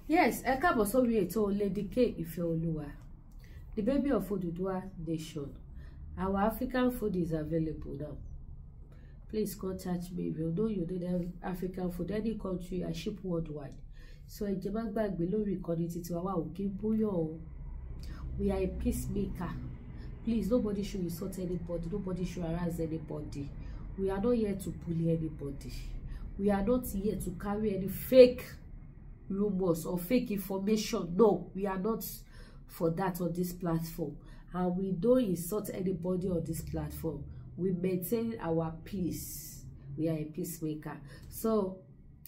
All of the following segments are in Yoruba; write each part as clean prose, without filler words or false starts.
Yes, ẹ káàbọ̀ sórí ètò Lady K Ìfẹ́ Olúwa, the baby of Oduduwa nation. Our African food is available now. Please contact me if you know you need African food, any country. I ship worldwide. So ẹ jẹ́ má gbàgbé, lórí ìkànnì títí wa, wa ò kí ń búyọ̀ o. We are a peacemaker. Please, nobody should insult anybody, nobody should harass anybody. We are not here to bully anybody. We are not here to carry any fake rumors or fake information. No, we are not for that on this platform, and we don't insult anybody on this platform. We maintain our peace. We are a peacemaker. So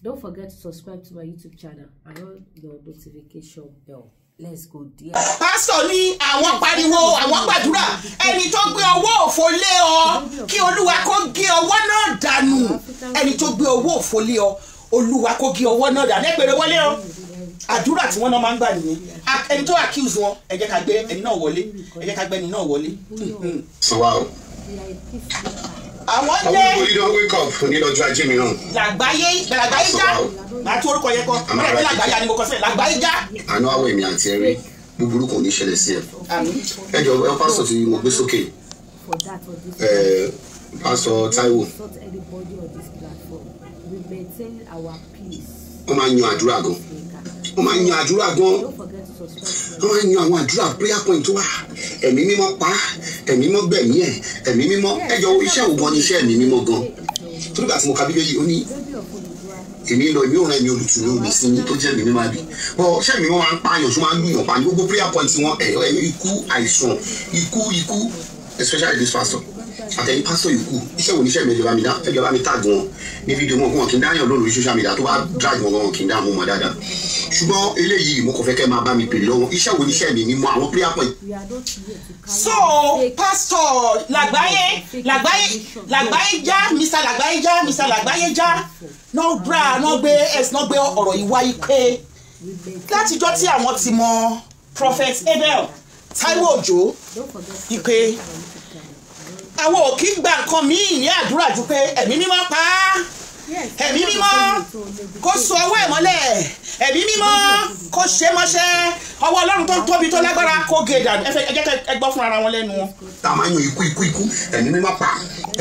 don't forget to subscribe to my YouTube channel and on your notification bell. Let's go there. Pásítọ̀ ní àwọn pariwo, àwọn gbàdúrà, ẹni tó gbé ọwọ́ òfo lé ọ, kí Olúwa kó gé ọwọ́ náà dànù. Ẹni tó gbé ọwọ́ òfo lé ọ, Olúwa kó gé ọwọ́ náà dànù. Ẹ pèrè wọlé o. Àdúrà tí wọ́n náà máa ń gbà nìyẹn. Ẹni tó accuse wọn, ẹ jẹ́ ká gbé ẹni náà wọlé. Ẹ jẹ́ ká gbé ẹni náà wọlé. So wow. We are a peacemaker. Àwọn Àwọn jẹ́ people you don wake up ní lọ́jọ́ ajé mìíràn. Làgbáyé, Làgbáyé já. Màá tún orúkọ yẹn kọ. Wọ́n rẹ̀ pé Làgbáyé ni mo kọ sílẹ̀. Làgbáyé já. Àánú àwọ̀ èmi àti ẹ̀rí, búburú kò ní ṣẹlẹ̀ sí ẹ. Àmín. Ẹ jọ ẹ, pásítọ̀ tí mo gbé sókè, For that on this ẹ Pásítọ̀ Táíwò, insult anybody on this platform. We maintain our peace. Wọ́n máa ń yan àdúrà gan. Peacemaker. Wọ́n máa ń yan àdúrà gan. Don't forget to subscribe to Wọ́n máa ń yan àwọn àdúrà, prayer point wà. Ẹ̀mí Mímọ́ pa, Ẹ̀mí Mímọ́ gbẹ̀mí ẹ̀, Ẹ̀mí Mímọ́. Ẹ jọ, iṣẹ́ wo gan ni iṣẹ́ Ẹ̀mí Mímọ́ gan? Torí gbà tí mo ka Bíbélì, ó ní, Baby of Oduduwa. "Èmi lọ, èmi ò rán ẹ̀mí olùtùnú mi sí yín, tó jẹ́ Ẹ̀mí Mímọ́." Àbí bọ́ ṣé Ẹ̀mí Mímọ́ máa ń pààyàn, tó máa ń lùyàn pa ní gbogbo prayer point wọn? Ẹ̀ ẹ̀ ikú, àìsàn, ikú, ikú, especially this pastor àtẹ̀yìn pastor yòókù. Iṣẹ́ wo ni iṣẹ́ mi? Ẹ jọ̀ọ́ bá mi dá, ẹ jọ̀ọ́ bá mi tag wọn ní fídíò wọn. Wọn kì í dáyàn lónìí lórí social media, tó bá drag wọn, wọn kì í dáhùn mọ́ dáadáa. Ṣùgbọ́n eléyìí, mo kàn fẹ́ kẹ́ máa bá mi pè lọ́wọ́, iṣẹ́ wo ni iṣẹ́ mi mímọ́, àwọn prayer point? We are not here to carry So fake Pastor Làgbáyé, Làgbáyé, Làgbáyé já, Mr Làgbáyé já, Mr Làgbáyé já náà bra náà gbé ẹsùn náà gbé ọ̀rọ̀ yìí wáyé pé We maintain látijọ́ tí àwọn ti mọ Prophet Abel Taiwo Òjó, Don't forget to ìpè subscribe to my YouTube channel. àwọn ò kí gba nǹkan míì ní àdúrà ju pé Ẹ̀mí Mímọ́ pa á, Yes, Ẹ̀mí Mímọ́ kó so ọwọ́ ẹ̀ mọ́lẹ̀, Ẹ̀mí Mímọ́ kó ṣe mọ́ṣẹ́, ọwọ́ Ọlọ́run tó tóbi, tó lágbára, kó gé dànù. Ẹ fẹ́ ẹ jẹ́ kẹ́ ẹ gbọ́ fúnra wọn lẹ́nu wọn. Tá a máa yan ikú, ikú, ikú, Ẹ̀mí Mímọ́ pa,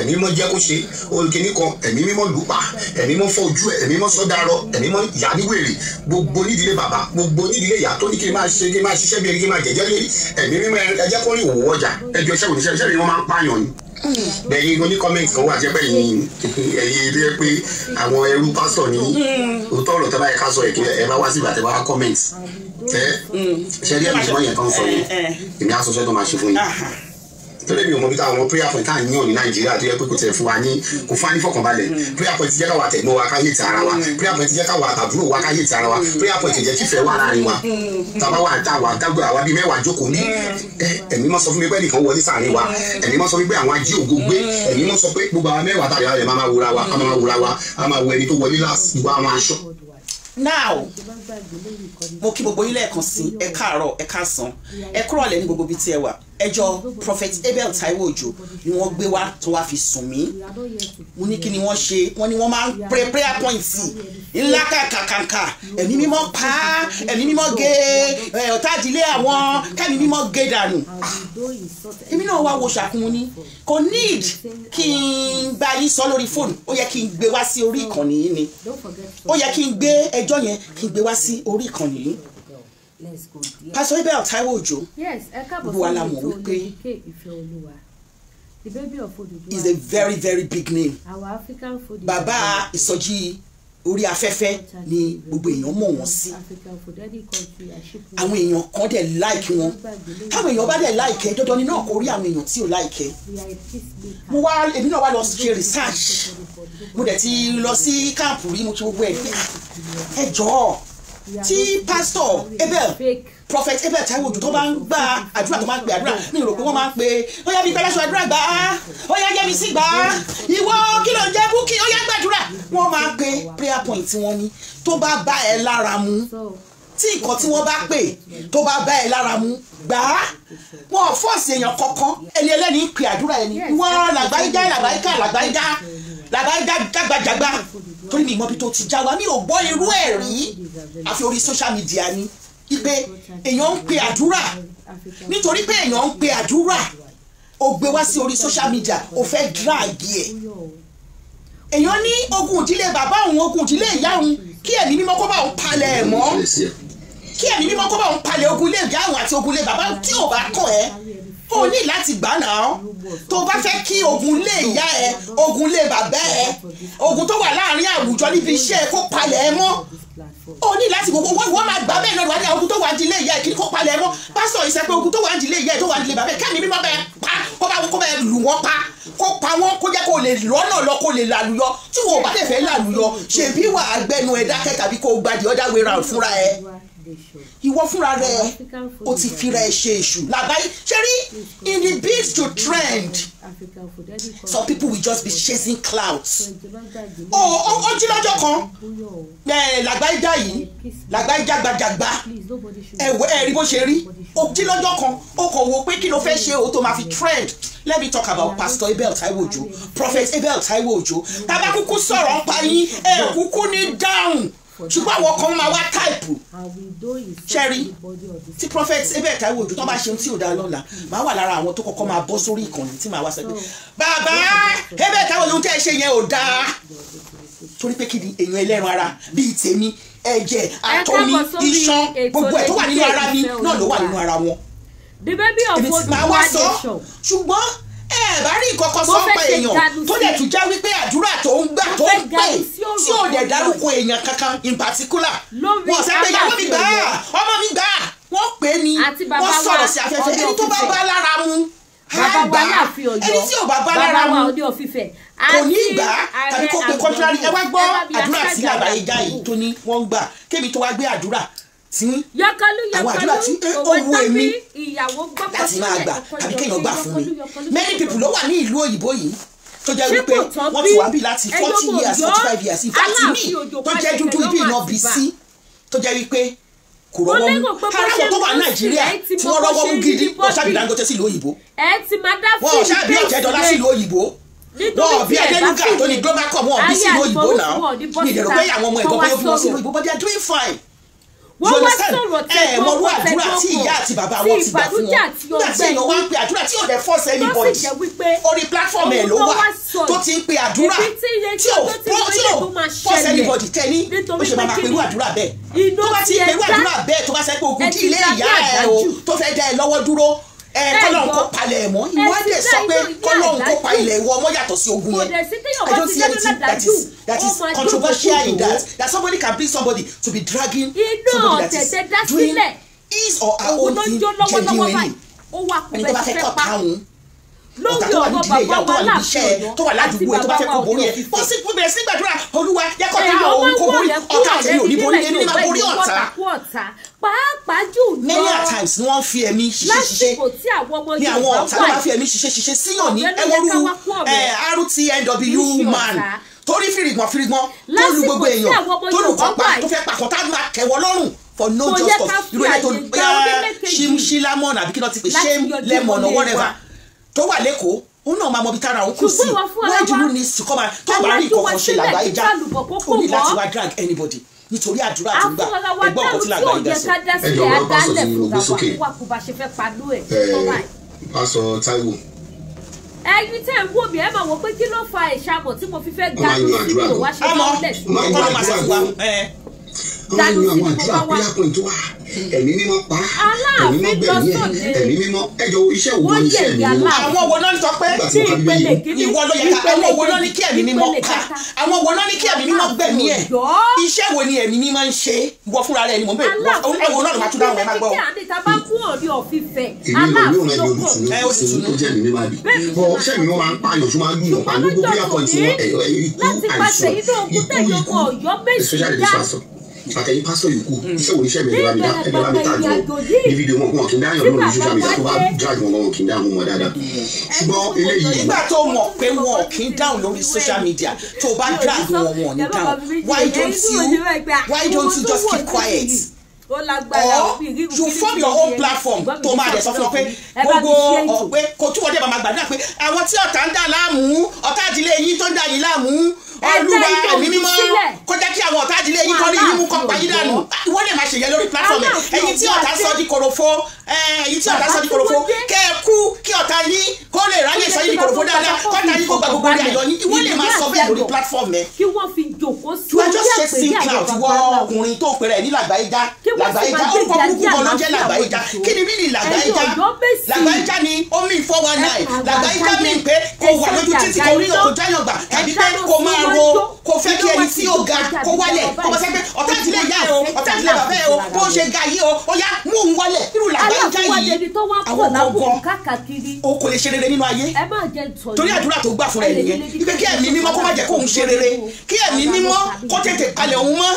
Ẹ̀mí Mímọ́ jẹ́ kó ṣe olùkíní kan, Ẹ̀mí Mímọ́ lù pa, Ẹ̀mí Mímọ́ fọ́ ojú ẹ̀, Ẹ̀mí Mímọ́ sọ́dárọ̀, Ẹ̀mí Mímọ́ yà ní wèrè, gbogbo nídìílé bàbá, gbogbo nídìílé ìyá tó ní kí n máa ṣe, kí n máa ṣiṣẹ́ bí ẹni, kí n máa jẹ̀jẹ́ lérí, Ẹ̀mí Mímọ́, ẹ jẹ́ kó rí òwò ọjà. Ẹjọ́, iṣẹ́ òníṣẹ́ iṣẹ́ mi, wọ́n máa ń pààyàn ni. Bẹ́ẹ̀ ni, comment kan wà jẹ́ pé ẹ̀yin ilé pé àwọn ẹrú pásítọ̀ ní òótọ́ ọ̀rọ̀ tẹ́ bá yẹ ká sọ, ẹ̀ bá wá sí ìgbà tẹ́ bá wá comment ẹ ṣe rí Ẹ̀mí Mímọ́ yẹn tó ń sọ yẹn, èmi á sọ iṣẹ́ tó máa ṣe fún yín, torí mi ò mọ bí táwọn prayer point tá à ń yàn ní Nàìjíríà, tó yẹ pé kò tẹ̀ fún wa ní, kò fún wa ní fọkànbalẹ̀. Prayer point jẹ́ káwa tẹ̀gbọ́n wa ká yé ti ara wa. Prayer point jẹ́ káwa àtàbúrò wa ká yé ti ara wa. Prayer point jẹ́ kífẹ́ wà láàrin wa. Tàbá wà tá wà dágbé àwa bíi 10 jókòó ní ẹ, Ẹ̀mí Mímọ́ sọ fún mi pé ẹnìkan wọlé sáàrin wa. Ẹ̀mí Mímọ́ sọ fún mi pé àwọn ají ògo gbé. Ẹ̀mí Mímọ́ sọ pé gbogbo àwa 10 tàbí àwọn ẹ̀ máa wúra wa, a máa wúra wa, a máa wo ẹni tó wọlé last, gbogbo àwọn aṣọ. Now, mo kí gbogbo yín lẹ́ẹ̀kan sí. Ẹ káàárọ̀, ẹ káàsán, ẹ kúrọ̀lẹ́ ní gbogbo ibi tí ẹ wà. Ẹjọ́ Prophet Abel Taiwo Òjó ni wọ́n gbé wá tó wá fi sùn mí. Mo ní kí ni wọ́n ṣe? Wọ́n ní wọ́n máa ń pray prayer points ńlá kàkàkàkà, Ẹ̀mí Mímọ́ pa á, Ẹ̀mí Mímọ́ gé ẹ, ọ̀tá ìdílé àwọn, kẹ́mi Mímọ́ gé dànù. Èmi náà wá wo ṣàkún ní kò need kí n bá yín sọ lórí fóònù. Ó yẹ kí n gbé wá sí orí ìkànnì yìí ni. Ó yẹ kí n gbé ẹjọ́ yẹn, kí n gbé wá sí orí ìkànnì yìí. Pastor Abel Taiwo Òjó, Yes, ẹ káàbọ̀ gbogbo wa la sórí mọ̀ ètò wípé Lady K Ìfẹ́ Olúwa, the baby of Odùduwà. is a very, very big name. Our African food is Bàbá ìsọjí orí afẹ́fẹ́ ni gbogbo èèyàn mọ̀ wọ́n sí. African food, any country, I ship. Àwọn èèyàn kan dẹ̀ like wọn. Táwọn èèyàn bá dẹ̀ like ẹ, dandan ni náà kò rí àwọn èèyàn tí ò like ẹ. We are a peacemaker. Mo wá, èmi náà wá lọ ṣe research. Mo dẹ̀ ti lọ sí camp rí, mo ti gbogbo ẹ̀ pé ẹ jọ̀ọ́, tí Pastor Abel, Prophet Abel Taiwo Òjó tó bá ń gba àdúrà, tó máa ń pe àdúrà, mi ò rò pé wọ́n máa ń pe ó yá bí pẹ́lẹ́sọ àdúrà gbà á, ó yá Yẹ́misí gbà á, ìwọ kí ló ń jẹ́ Búkì, ó yá gbàdúrà. Wọ́n máa ń pe prayer point tí wọ́n ní tó bá bá ẹ lára mu. So Tí nǹkan tí wọ́n bá pè tó bá bá ẹ lára mu, gbà á. Wọn ò force èèyàn kankan. Ẹni ẹlẹ́ni ń pe àdúrà ẹni wọ́n làgbáyé làgbáyé làgbáyé làgbáyé jágbajàgba. Torí mi ìmọ̀ bí tó ti já wa, mi ò gbọ́ irú ẹ̀ rí, àfi orí social media ni ipe èèyàn ń pe àdúrà. Nítorí pé èèyàn ń pe àdúrà, ó gbé wá sí orí social media, ó fẹ́ drag ẹ̀. Èèyàn ní ogun ìdílé bàbá òun, ogun ìdílé ìyá òun, kí ẹ̀mí mímọ́ kó bá òun palẹ̀ ẹ̀ mọ́, kí ẹ̀mí mímọ́ kó bá òun palẹ̀ ogun ilé ìyá òun àti ogun ilé bàbá òun. Tí ò bá kàn ẹ́, ó ní láti gbà náà. Tó bá fẹ́ kí ogun ilé ìyá ẹ, ogun ilé bàbá ẹ, ogun tó wà láàrin àwùjọ níbi iṣẹ́ ẹ kó palẹ̀ ẹ mọ́, ó ní láti gbogbo wọ́n máa gbà bẹ́ẹ̀ náà. Wà ní ogun tó wà ní ilé ìyá ẹ kí kó palẹ̀ ẹ mọ́. Pásítọ̀ yìí sọ pé ogun tó wà ní ilé ìyá ẹ, tó wà ní ilé bàbá ẹ, kẹ́mi mímọ́ bẹ́ẹ̀ pa, kó bá kó bẹ́ẹ̀ lù wọ́n pa, kó pa wọ́n, kó jẹ́ kó lè lọ́nà lọ, kó lè làlùyọ. Tí wọn ò bá dẹ̀ fẹ́ làlùyọ, ṣèbí wà á gbẹnu ẹ dákẹ́ tàbí kó gba the other way round fúnra ẹ. Ìwọ fúnra rẹ, o ti fira ẹ ṣe èṣù làbáyé. Ṣe rí, in the bid to trend, some people will just be chasing clouds. Ó jí lọ́jọ́ kan, làgbáyé yìí, làgbáyé jágbajàgba, ẹ rí bó ṣe rí. Ó jí lọ́jọ́ kan, ó kàn wò pé kí ló fẹ́ ṣe o tó máa fi trend. Let me talk about Pastor Abel Taiwo Ojo, Prophet Abel Taiwo Ojo. Tàbá kúkú sọ̀rọ̀ ń pa yín, ẹ kúkú ní dáhùn, ṣùgbọ́n àwọn kan máa wá type. Ṣẹ́rí, tí Prophet Abel Taiwo Ojo tó bá ṣe ohun tí ò dá lọ́la, máa wà lára àwọn tó kọ́kọ́ máa bọ́ sórí ìkànnì tí màá wá sọ pé bàbá Abel Taiwo Ojo, tẹ́ ẹ ṣe yẹn ò dáa. Torí pé kí ni? Èèyàn ẹlẹ́ran ara bíi tèmi, ẹ̀jẹ̀, àtọ̀mí, iṣan, gbogbo ẹ̀ tó wà nínú ara mi náà ló wà nínú ara wọn. The baby of Màá wá sọ, ṣùgbọ́n ẹ bá rí nǹkan kan sọ pa èèyàn tó dẹ̀ tún já wípé àdúrà tó ń gbà, tó ń pè, tí ò dẹ̀ dárúkọ èèyàn kankan in particular. Wọ́n sọ pé ìyàwó mi gbà á, ọmọ mi gbà á. Wọ́n pè é ní wọ́n sọ̀rọ̀ sí afẹ́fẹ́. Ẹni tó bá bá lára mu á gbà á, ẹni tí ò bá bá lára mu kò ní gbà á tàbí kó pe contrary. Ẹ wá gbọ́ àdúrà sí àgbáyé já yìí tó ní wọ́n gbà, kémi tó wá gbé àdúrà tí àwọn àdúrà tí ó wu èmi láti máa gbà tàbí kéèyàn gbà fún mi. Many people ló wà ní ìlú òyìnbó yìí tó jẹ́ wípé wọ́n ti wà bí láti 40 years, 45 years. In fact, mi tó jẹ́ dúdú ibi iná bí sí tó jẹ́ wípé kò rọ́wọ́ mú ara wọn tó wà Nàìjíríà tí wọ́n rọ́wọ́ mú gidi. Wọ́n ṣáà bí Dangote sí ìlú òyìnbó, wọ́n ṣáà bí Ọ̀tẹ́dọ́lá sí ìlú òyìnbó, wọn bí Adénúgà tó ní Globalcom, wọn bí sí ìlú òyìnbó náà. Mi ìdẹ̀rù pé àwọn ọmọ ẹ̀gbọ́n bóyá bí wọ́n sí ìlú òyìnbó, but they are doing fine. Wọ́n wá sọ̀rọ̀. Ẹ mọ irú àdúrà tí ìyá àti bàbá wọn ti gbà fún wọn. Nígbà tí èèyàn wá ń pe àdúrà tí ò dẹ̀ force anybody, orí platform ẹ̀ ló wà tó ti ń pe àdúrà tí ò force anybody. Tẹ́ ní ó ṣe máa pe irú àdúrà bẹ́ẹ̀, tó bá ti pe irú àdúrà bẹ́ẹ̀, tó bá sẹ́ pé ogun tí ilé ìyá ẹ̀ o tó fẹ́ dá ẹ lọ́wọ́ dúró, ẹ kọ́lọ́hún kó palẹ̀ ẹ̀ mọ́. Ìwádìí sọ pé kọ́lọ́hún kó pa ilẹ̀ ìwọ ọmọ yàtọ̀ sí ogun yẹn. I don't see anything that is controversial in that, that somebody can bring somebody to be dragging somebody that is doing his or her own thing genuinely. Ẹni tó bá fẹ́ kọ́ táwọn ọ̀tá tó wà ní ìdílé ìyá, tó wà níbi iṣẹ́ ẹ, tó wà ládùúgbò ẹ, tó bá fẹ́ kó borí ẹ, ó sì bẹ̀rẹ̀ sí gbàdúrà, Olúwa yẹ kọ́ tá òun kó borí ọ̀tá àtẹ̀mí ò ní borí, èmi ní máa borí ọ̀tá. Pàápàá jù lọ, Many a times ni wọ́n fi ẹ̀mí ṣiṣẹ́ ṣiṣẹ́ ní àwọn ọ̀tá ló máa fi ẹ̀mí ṣiṣẹ́ ṣiṣẹ́ síyàn ní ẹwọ́rú RTNW man torí fìrìgbọ̀n fìrìgbọ̀n tó lu gbogbo èèyàn, tó lù kọ́ pa, tó fẹ́ pàkọ́ tá máa kẹwọ́ lọ́rùn for no just cause. Irú ẹni tó ṣílámọ̀nà àbí kí ló ti pè, shame lemon or whatever tó wà lẹ́kọ̀ọ́, òun náà máa mọ ibi tára òun kù sí. Why do you need to come out? Tó bá rí ìkọ̀kan ṣe làgbáyé já, ó ní láti wá drag anybody nítorí àdúrà tó ń gbà. Ẹgbọ́n ọkọ̀ tí làgbáyé dá sọ. Ẹ jọ̀wọ́, pásítọ̀ tí mo gbé sókè, pásítọ̀ Táíwò. Ẹ̀yin tẹ́ ń wò mí, ẹ máa wò pé kí ló fa ìṣàmọ̀ tí mo fi fẹ́ ganu sí mi ò wá ṣe lọ́lẹ̀ sí. Máa ń àdúrà gan, wọ́n máa ń yan àwọn àdúrà prayer point wá, ẹ̀mí mímọ́ pa, ẹ̀mí mímọ́ gbẹ̀mí ẹ̀, ẹ̀mí mímọ́. Ẹjọ́, iṣẹ́ òwò ni iṣẹ́ ẹ̀mí mímọ́? Àwọn wo náà ń sọ pé ìwọ ló yẹ ká? Àwọn wo náà ní kí ẹ̀mí mímọ́ pa? Àwọn wo náà ní kí ẹ̀mí mímọ́ gbẹ̀mí ẹ̀? Iṣẹ́ wo ni ẹ̀mí mímọ́ ń ṣe? Ìwọ fúnra rẹ̀ ni mò ń bẹ̀. Ẹ̀wọ̀n náà ló máa tún dáhùn, ẹ̀ máa gbọ́. Èmi lọ ní òun ẹni olùtùnú tó jẹ́ ẹ̀mí mímọ́ àbí bọ́ ṣé ẹ̀mí mímọ́ máa ń pààyàn tó máa ń lùyàn pa ní gbogbo prayer point wọn, ikú, àìsàn, ikú, ikú, especially this pastor àtẹ̀yìn pásítọ̀ yòókù. Iṣẹ́ wo ni iṣẹ́ mi? Ẹ̀dẹ̀ bá mi dá, ẹ̀dẹ̀ bá mi tag wọn ní fídíò wọn, wọn kì í dáyàn lórí social media. Tó bá drag wọn, wọn kì í dáhùn wọn dáadáa, ṣùgbọ́n eléyìí. Nígbà tó mọ̀ pé wọn kì í dáhùn lórí social media, tó bá drag wọn, wọn ò ní dáhùn, why don't you just keep quiet or you form your own platform tó máa dẹ̀ sọ fún ọ pé gbogbo ọ̀pẹ kò túbọ̀ dé bàmà gbàdúrà pé àwọn tí ọ̀tá ń dà láàmú, ọ̀tá àdílé yín tó ń dà yín láàmú. Olúwa ẹ̀mí mímọ́ kó jẹ́ kí àwọn ọ̀tá ìdílé yín kọ́ ní yín mú kọ́ pa yín dànù. Ìwọ lè máa ṣèyẹ lórí platform ẹ̀. Ẹ̀yin tí ọ̀tá sọ di korofo, ẹ̀yin tí ọ̀tá sọ di korofo, kẹ́ ẹ kú kí ọ̀tá yín kó lè ráyè sọ yín di korofo dáadáa, kọ́ta yín kó gba gbogbo orí ayọ̀ yín. Ìwọ lè máa sọ bẹ́ẹ̀ lórí platform ẹ̀. Kí wọ́n fi jòkó sí You are just chasing clout. Ìwọ ọkùnrin tó pèrè ní Làgbáyéjá. Làgbáyéjá orúkọ burúkú kan ló jẹ́ Làgbáyéjá. Kí ni mí ni Làgbáyéjá? Làgbáyéjá ni ó mí 419. Làgbáyéjá mí pé kò wà lójú títì kò rí òkò jáyàn gbà tàbí pé kò máa ro kò fẹ́ kí ẹni tí ó ga kó wálẹ̀ kó bá sẹ́ pé ọ̀tá ìdílé ìyá ẹ o, ọ̀tá ìdílé bàbá ẹ o, bó ṣe ga yìí o, ó yá mú òun wálẹ̀. Irú Làgbáyéjá yìí àwọn ọgọ́ o kò lè ṣe rere nínú ayé torí àdúrà tó gbà fúnra ẹ nìyẹn wípé kí ẹ̀mí mímọ́ kó má jẹ́ kóun ṣe rere, kí ẹ̀mí mímọ́ kó tètè palẹ̀ òun mọ́,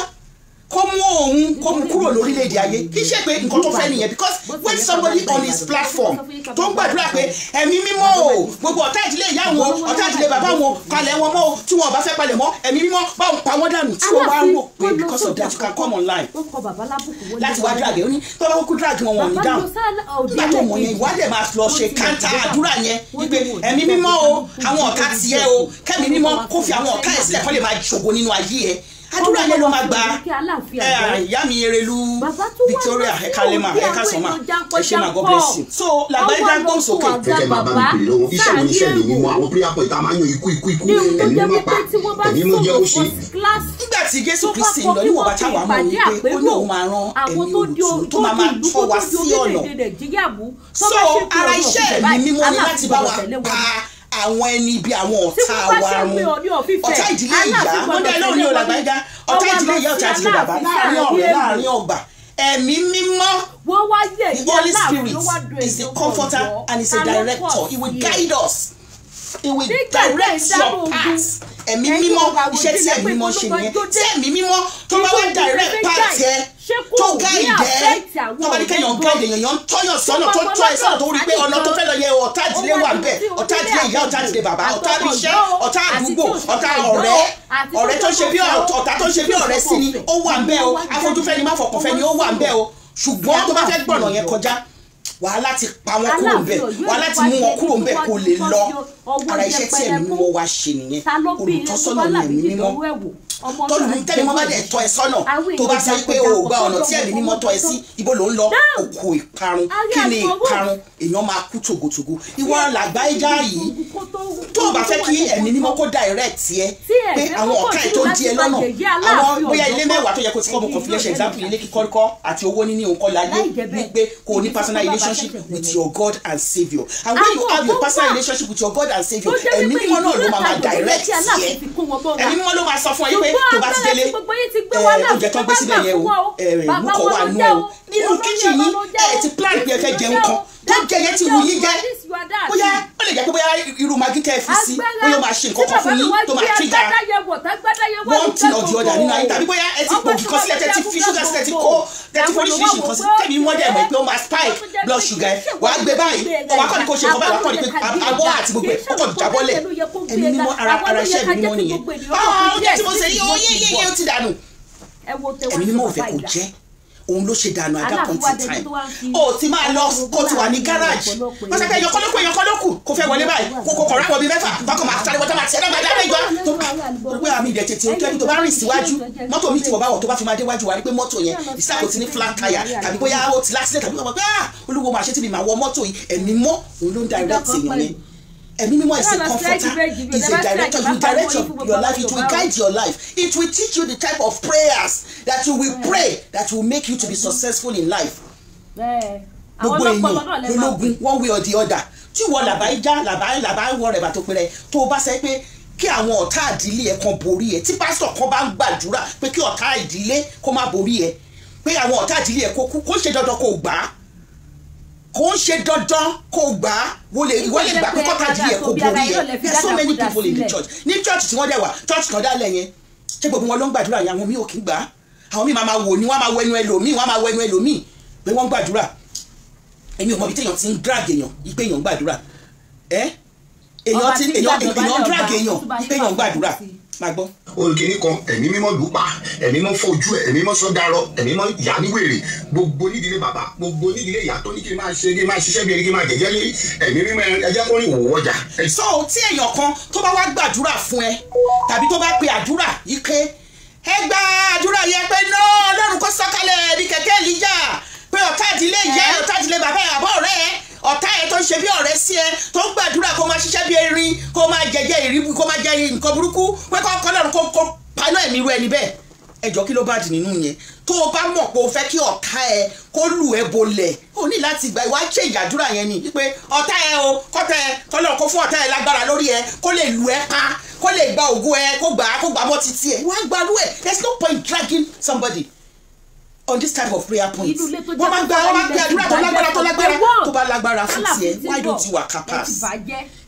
kó mú òun kó mú kúrò lórílẹ̀‐èdè ayé. Kì í ṣe pé nǹkan tó fẹ́ nìyẹn, because when somebody on his platform tó ń gbàdúrà pé ẹ̀mí mímọ́ o, gbogbo ọ̀tá ìdílé ìyá wọn, ọ̀tá ìdílé bàbá wọn, palẹ̀ wọn mọ́ o, tí wọn ò bá fẹ́ palẹ̀ mọ́, ẹ̀mí mímọ́ bá òun pa wọ́n dànù. Tí wọ́n wá wò pé because of that you can come online láti wá drag ẹ̀, ó ní tó bá kúkú drag wọn wọn ní dáhùn. Nígbà tó mọ̀ yẹn, ìwádìí máa lọ ṣe káńtà àdúrà yẹn wípé ẹ̀mí mímọ́ o, àwọn ọ̀tá tiẹ̀ o, kẹ́mi mímọ́ kó fi àwọn ọ̀tá ẹ̀ sílẹ̀ kó lè máa ṣògo nínú ayé ẹ̀. Àdúrà yẹn ló máa gba. Ìyá mi Erelu Victoria Ekalema Ekasoma, ẹ ṣé ma, God bless you. So Làgbáyéjá gbóhùn sókè. Fẹ́kẹ́ máa bá mi pè lọ́wọ́ iṣẹ́ wo ni iṣẹ́ mi mímọ́ àwọn prayer point a máa ń yan ikú ikú ikú ẹ̀mí mímọ́ pa ẹ̀mí mímọ́ jẹ́ ó ṣe. Nígbà tí Jésù Kristi ń lọ níwọ̀n bá táwa mọ̀ wípé ó ní òun máa rán ẹ̀mí olùtùnú tó máa máa tọ́ wa sí ọ̀nà. So ara iṣẹ́ ẹ̀mí mímọ́ ni láti bá wa pa àwọn ẹni ibi, àwọn ọ̀tá wa run, ọ̀tá ìdílé ìyá, wọ́n dá lóhùn ní o Làgbáyéjá, ọ̀tá ìdílé ìyá, ọ̀tá ìdílé bàbá, láàrin ọ̀rẹ́, láàrin ọgbà. Ẹ̀mí mímọ́, the Holy Spirit is the comforter and is a director. He will guide us, he will direct your path. Ẹ̀mí mímọ́, iṣẹ́ tí ẹ̀mí mímọ́ ṣe nìyẹn. Tí ẹ̀mí mímọ́ tó bá wá direct path ẹ, tó guide ẹ, tó bá ní kéèyàn guide èèyàn, èèyàn ń tọ́yàn sọ́nà, tó tọ́ ẹ sọ́nà, tó rí pé ọ̀nà tó fẹ́ lọ yẹ, ọ̀tá ìdílé wà ń bẹ̀, ọ̀tá ìdílé ìyá, ọ̀tá ìdílé bàbá, ọ̀tá ibiṣẹ́, ọ̀tá àdúgbò, ọ̀tá ọ̀rẹ́, ọ̀rẹ́ tó ṣe bí ọ̀tá tó ṣe bí ọ̀rẹ́ sí ni ó wà ń bẹ̀ o, afojúfẹ́ ni má fọkànfẹ́ ni ó wà ń bẹ̀ o. Ṣùgbọ́n tó bá fẹ́ gbọ̀nà yẹn kọjá, wàhálà ti pa wọn kúrò ń bẹ̀, wàhálà ti mú wọn kúrò ń bẹ̀ kó lè lọ. Ara iṣẹ́ tí ẹ̀mí mímọ́ wá ṣe nìyẹn. Olùtọ́sọ́nà ni ẹ̀mí mímọ́. Tọ́lù tẹ́mi mọ́ bá dẹ̀ tọ́ ẹ sọ́nà, tó bá sọ pé o ò gba ọ̀nà tí ẹ̀mí mímọ́ tọ́ ẹ sí, ibo ló ń lọ? Òkú ìparun. Kí ni ìparun? Èèyàn máa kú tògótògó. Ìwọ Làgbáyéjá yìí, tó o bá fẹ́ kí ẹ̀mí mímọ́ kó direct ẹ pé àwọn ọ̀tá ẹ̀ tó ń di ẹ lọ́nà, àwọn bóyá ilé mẹ́wàá tó yẹ kó ti kọ́ mo confidential example, ilé kíkọ́ àti owó níní òun kọ́ láyé, wípé kò ní personal relationship with your God and Saviour. And when you have your personal relationship with your God and Saviour, ẹ̀mí mímọ́ náà ló máa máa direct ẹ. Ẹ̀mí mímọ́ ló máa sọ fún ẹ pé tó bá ti délé, oúnjẹ tó gbé sílẹ̀ yẹn o, mú kọ́ wà nú ẹ o, nínú kíchìn yín ẹ ti plan pé ẹ fẹ́ jẹun kan tó jẹ yẹn ti wù yín jẹ, bóyá ó lè jẹ́ pé bóyá irú magi tẹ́ ẹ fi sí, bóyá ó máa ṣe nǹkan kan fún yín tó máa trigger one thing or the other nínú ayé, tàbí bóyá ẹ ti pòkì kan sílẹ̀, tẹ́ ti fi sugar sílẹ̀, ti kó tẹ́ ti foríṣiríṣi nǹkan sí, tẹ́mi wọ́n dẹ̀ mọ̀ pé ó máa spike blood sugar ẹ, wàá gbé báyìí, wàá kọ́ ni kò ṣe nǹkan báyìí, wàá kọ́ ni pé abọ́ àti gbogbo ẹ̀ ó kọ̀ jábọ́lẹ̀. Ẹ̀mí mímọ́, ara iṣẹ́ ẹ̀mí mímọ́ nìyẹn. Oúnjẹ tí mo ṣe yìí, ó yé yé yé, ó ti dànù. Ẹ̀mí mímọ́ ò fẹ́ kó jẹ́ òun ló ṣe dànù at that point in time. O ti máa lọ kó ti wà ní garage, wọ́n sọ pé èèyàn kọ́lọ́kù, èèyàn kọ́lọ́kù kò fẹ́ wọlé báyìí, kò kò kọ̀ọ̀rọ̀ àwọn bíi mẹ́fà bákan máa sáré wọ́n tó máa tiẹ̀ náà máa dáná ìgbà tó pé àmì ìdẹ̀ tètè ojú ẹni tó bá rìn síwájú mọ́tò mi tí wọ́n bá wọ̀ tó bá fi máa déwájú wa rí pé mọ́tò yẹn ìsáàkó ti ní flat tire tàbí bóyá ó ti l'accident tàbí wọ́n pé ah olúwo máa ṣe tí mi máa wọ mọ́tò yìí. Ẹ̀mí mọ́ òun ló ń direct èèyàn yẹn. Ẹ̀mí mímọ́ is a comforter, is a director. You direct your life, it will guide your life, it will teach you the type of prayers that you will pray that will make you to be successful in life. Gbogbo èèyàn lológun one way or the other. Tí wọ́n làbáyé làbáyé làbáyé wọ rẹ̀ bá tó péré tó o bá sẹ́ pé kí àwọn ọ̀tá ìdílé ẹ̀ kan borí ẹ̀, tí pásítọ̀ kan bá ń gbàdúrà pé kí ọ̀tá ìdílé kó má borí ẹ̀, pé àwọn ọ̀tá ìdílé ẹ̀ kó kú, kó ṣe dandan kó gbà á, kò ń ṣe dandan kó gbà á, wọ́n lè gbà pé kọ́tà ìdílé ẹ̀ kó borí ẹ̀. There are so many people in the church, ní church tí wọ́n dẹ̀ wà, church kan dálẹ̀ yẹn, ṣé gbogbo wọn ló ń gbàdúrà yẹn? Àwọn míì ò kí ń gbà á, àwọn míì máa wò ní, wọ́n máa wẹnu ẹlòmíì, wọ́n máa wẹnu ẹlòmíì pé wọ́n ń gbàdúrà. Èmi ò mọ ibi téèyàn ti ń drag èèyàn ipe èèyàn ń gbàdúrà, ẹ èèyàn ti èèyàn ń drag èèyàn ipe èèyàn ń gbàdúrà. Máa gbọ́. Olùkíní kan, ẹ̀mí mímọ́ lù pa, ẹ̀mí mímọ́ fọ́ ojú ẹ̀, ẹ̀mí mímọ́ sọ darọ, ẹ̀mí mímọ́ yà ní wèrè. Gbogbo nídìílé bàbá, gbogbo nídìílé ìyá tó ní kí n máa ṣe, kí n máa ṣiṣẹ́ bí ẹni, kí n máa jẹ̀jẹ́ lé, ẹ̀mí mímọ́, ẹ jẹ́ kó rìn wò wọ́jà. So tí èèyàn kan tó bá wá gbàdúrà fún ẹ, tàbí tó bá pe àdúrà ike, ẹ gba àdúrà yẹn pé náà Ọlọ́run kó sọ̀kalẹ̀ bí kẹ̀kẹ́ Èlíjà, pé ọ̀tá ìdílé ìyá ẹ, ọ̀tá ìdílé bàbá ẹ, àbọ̀ ọ̀rẹ́ ẹ, ọ̀tá ẹ tó ń ṣe bí ọ̀rẹ́ sí ẹ, tó ń gbàdúrà kó máa ṣiṣẹ́ bí erin, kó máa jẹjẹ ìrìbù, kó máa jẹ nǹkan burúkú, pé kó Ọlọ́run kó paná ẹ̀mí ru ẹni bẹ́ẹ̀. Ẹ jọ̀ọ́, kí ló bá dì nínú yẹn? Tó o bá mọ̀ pé o fẹ́ kí ọ̀tá ẹ kó lù ẹ bolẹ̀, o ní láti gbà ìwà ṣe ìyàdúrà yẹn ni wípé ọ̀tá ẹ o, kọ́tà ẹ, kọ́lọ́run kó fún ọ̀tá ẹ lágbára lórí ẹ, kó lè lù ẹ pa, kó lè gba ògo ẹ, kó gbà á, kó gbà mọ́ títí ẹ. Wàá gbarú ẹ. There is no point dragging somebody on this type of prayer point. Wọ́n máa gba, wọ́n máa gbé àdúrà tó lágbára, tó lágbára, tó bá lágbára fún tiẹ̀. Why don't you waka pass?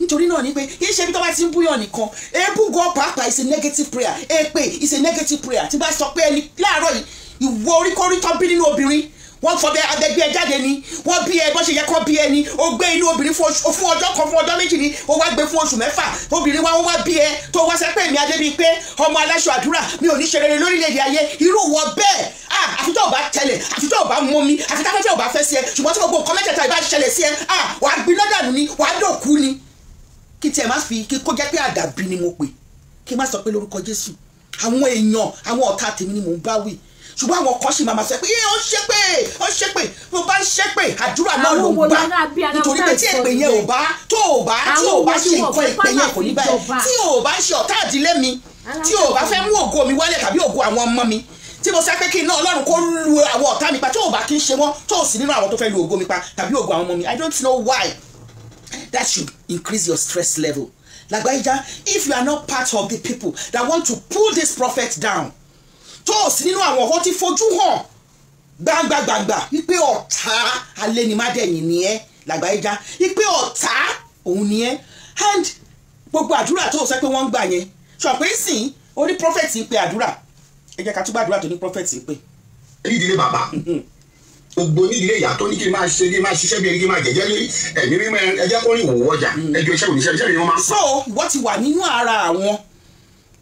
Nítorí náà ni pé kì í ṣe ibi tó bá ti ń búyàn nìkan. Èébú gan pàápàá is a negative prayer. Èpè is a negative prayer. Tí bá sọ pé ẹni láàárọ̀ yìí, ìwọ oríkórí tó bí nínú obìnrin, wọ́n fọ bẹ abẹgbẹ́ ẹ jáde ni, wọ́n bí ẹ bó ṣe yẹ kó bí ẹ ni, o gbé inú obìnrin fún ọjọ́ kan, fún ọjọ́ 2 ni, o wá gbé fún oṣù 6, obìnrin wa wọ́n wá bí ẹ, tó wá sẹ́pẹ̀ mi Adébímpé, ọmọ aláṣọ àdúrà, mi ò ní ṣe rere lórílẹ̀‐èdè ayé. Irú wọ bẹ́ẹ̀, àfi tó o bá tẹlẹ̀, àfi tó o bá mú mi, àfi tó o bá fẹ́ sí ẹ, ṣùgbọ́n tí gbogbo nǹkan mẹ́tẹ̀ẹ̀ta ìbá ṣẹlẹ̀ sí ẹ, wàá gbiná dànù ni, wàá dòkú ni. Kí tiẹ̀ má fi kí kó jẹ́ pé àdàbí ni mo pè, kí má sọ pé lórúkọ Jésù, àwọn èèyàn, àwọn ọ̀tá tèmi ni mò ń bá wí. Ṣùgbọ́n àwọn kan ṣì máa ma sọ pé ó ń ṣépè, ó ń ṣépè. Mo bá ń ṣépè, àdúrà náà ló ń gbà, nítorí pé tí èpè yẹn ò bá tó ò bá tí ò bá ṣe nǹkan, èpè yẹn kò ní báyìí. Tí ò bá ṣe ọ̀tá ìdílé mi, tí ò bá fẹ́ mú ògo mi wálẹ̀ tàbí ògo àwọn ọmọ mi, tí mo sọ pé kí iná Ọlọ́run kó lu àwọn ọ̀tá mi pa, tí ò bá kí ń ṣe wọ́n, tó ò sí nínú àwọn tó fẹ́ lu ògo mi pa tàbí ògo àwọn ọmọ mi, I don't know why that should increase your stress level. Lagbaja, if you are not part of the people that want to pull this prophet down, tó o sí nínú àwọn ọ̀hún tí fojú hàn gbangba-gbangba wípé ọ̀tá alẹ́nimádẹ́yìn ni ẹ́, Lagbaja, wípé ọ̀tá òun ni ẹ́, and gbogbo àdúrà tó o sọ pé wọ́n ń gbà yẹn, sọ pé sìn oní prophet ń pe àdúrà. Ẹ jẹ́ ká tún gbàdúrà tó ní prophet ń pè. Nídìílé bàbá, gbogbo nídìílé ìyá tó ní kí n máa ṣe, kí n máa ṣiṣẹ́ bí ẹni, kí n máa jẹ̀jẹ́ lé, ẹ̀mí mímọ́, ẹ jẹ́ kó rìn wò wọ́jà. Ẹjọ́ iṣẹ́ òníṣẹ́ iṣẹ́ mi wọ́n máa ń. So ìwọ ti wà nínú ara àwọn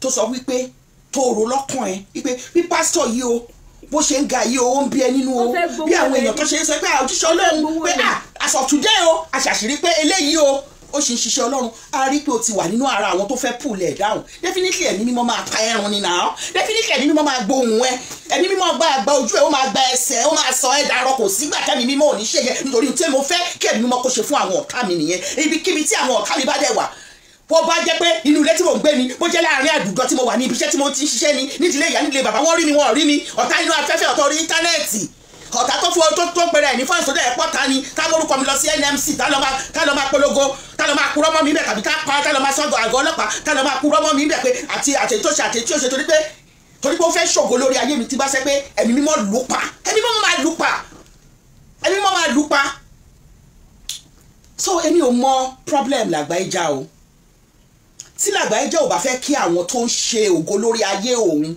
tó sọ wípé tó rò lọ́kàn ẹ wípé bí pásítọ̀ yìí o, bó ṣe ń ga yìí o, ó ń bí ẹ nínú o, bí àwọn èèyàn tó ṣe ń sọ pé àwòjíṣẹ́ Ọlọ́run pé as of today o, àṣàṣírí pé eléyìí o, ó ṣì ń ṣiṣẹ́ Ọlọ́run. A rí pé o ti wà nínú ara àwọn tó fẹ́ pull ẹ̀ down. Definitely ẹ̀mí mímọ́ máa pa ẹrun ni náà. Definitely ẹ̀mí mímọ́ máa gbóhùn ẹ, ẹ̀mí mímọ́ gba àgbà ojú ẹ, ó máa gba ẹsẹ̀, ó máa sọ ẹ dàrọ. Kò sígbà tẹ́mi mímọ́ ò ní ṣe yẹ, nítorí tí mo fẹ́ kí ẹ̀mí mímọ́ kó ṣe fún àwọn ọ̀tá mi nìyẹn. Ibikíbi tí àwọn ọ̀tá mi bá dẹ̀ wà, bó bá jẹ́ pé inú ilé tí mò ń gbé ni, bó jẹ́ láàrin àdúgbò tí mo wà ní, ibi iṣẹ́ tí mo ti ń ṣiṣẹ́ ni, nídìílé ìyá, nídìílé bàbá, wọ́n rí mi, wọ́n rí mi, ọ̀tá inú afẹ́fẹ́, ọ̀tá orí íńtánẹ́ẹ̀tì, ọ̀tá tó fún tó tó pẹ̀rẹ̀ ní fáwọn sódà ẹ̀pọ̀ ta ni, tá lórúkọ mi lọ sí NMC, tá lọ máa polongo, tá lọ máa purọ́ mọ́ mi bẹ̀, tàbí tá pa, tá lọ máa sọ́gọ̀ àgọ́ ọlọ́pàá, tá lọ máa purọ́ mọ́ mi bẹ̀ pé àti àti tó ṣe àti tí ó ṣe, torí pé ó fẹ́ ṣògo lórí ayé mi, tí bá ṣe pé ẹ̀mí mímọ́ lù pa, ẹ̀mí mímọ́ máa lù pa, ẹ̀mí mímọ́ máa lù pa. So èmi ò mọ problem Lagbaja o. Tí Lagbaja ò bá fẹ́ kí àwọn tó ń ṣe ògo lórí ayé òun,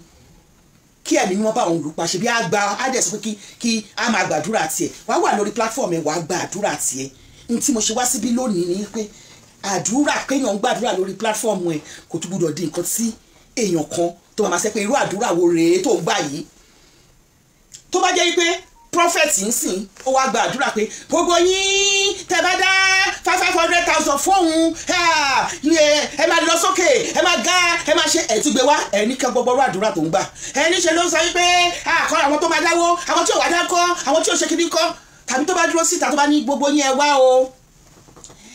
kí ẹ̀mí mímọ́ bá òun lù pa, ṣe bí a gba á dẹ̀ sọ pé kí a máa gbàdúrà tiẹ̀, wàá wà lórí platform ẹ̀, wàá gba àdúrà tiẹ̀. N tí mo ṣe wá síbí lónìí ni pé àdúrà kéèyàn ń gbàdúrà lórí platform ẹ̀ kò tún gbúdọ̀ di nǹkan tí èèyàn kan tó máa ṣe pé irú àdúrà wo rèé tó ń gbà yìí. Tó bá jẹ́ pé prophet ń sìn, ó wá gba àdúrà pé gbogbo yín tẹ́ bá dá 500,000 fóun, ẹ máa lọ sókè, ẹ máa ga, ẹ máa ṣe, ẹ tún gbé wá, ẹ ní kí gbogbo àdúrà tó ń gbà, ẹ ní ṣe ló ń sọ wípé àkọ́ àwọn tó máa dáwó, àwọn tí ò wá dá kọ́, àwọn tí ò ṣe kíní kọ́, tàbí tó bá dúró síta tó bá ní gbogbo yín ẹ wá o,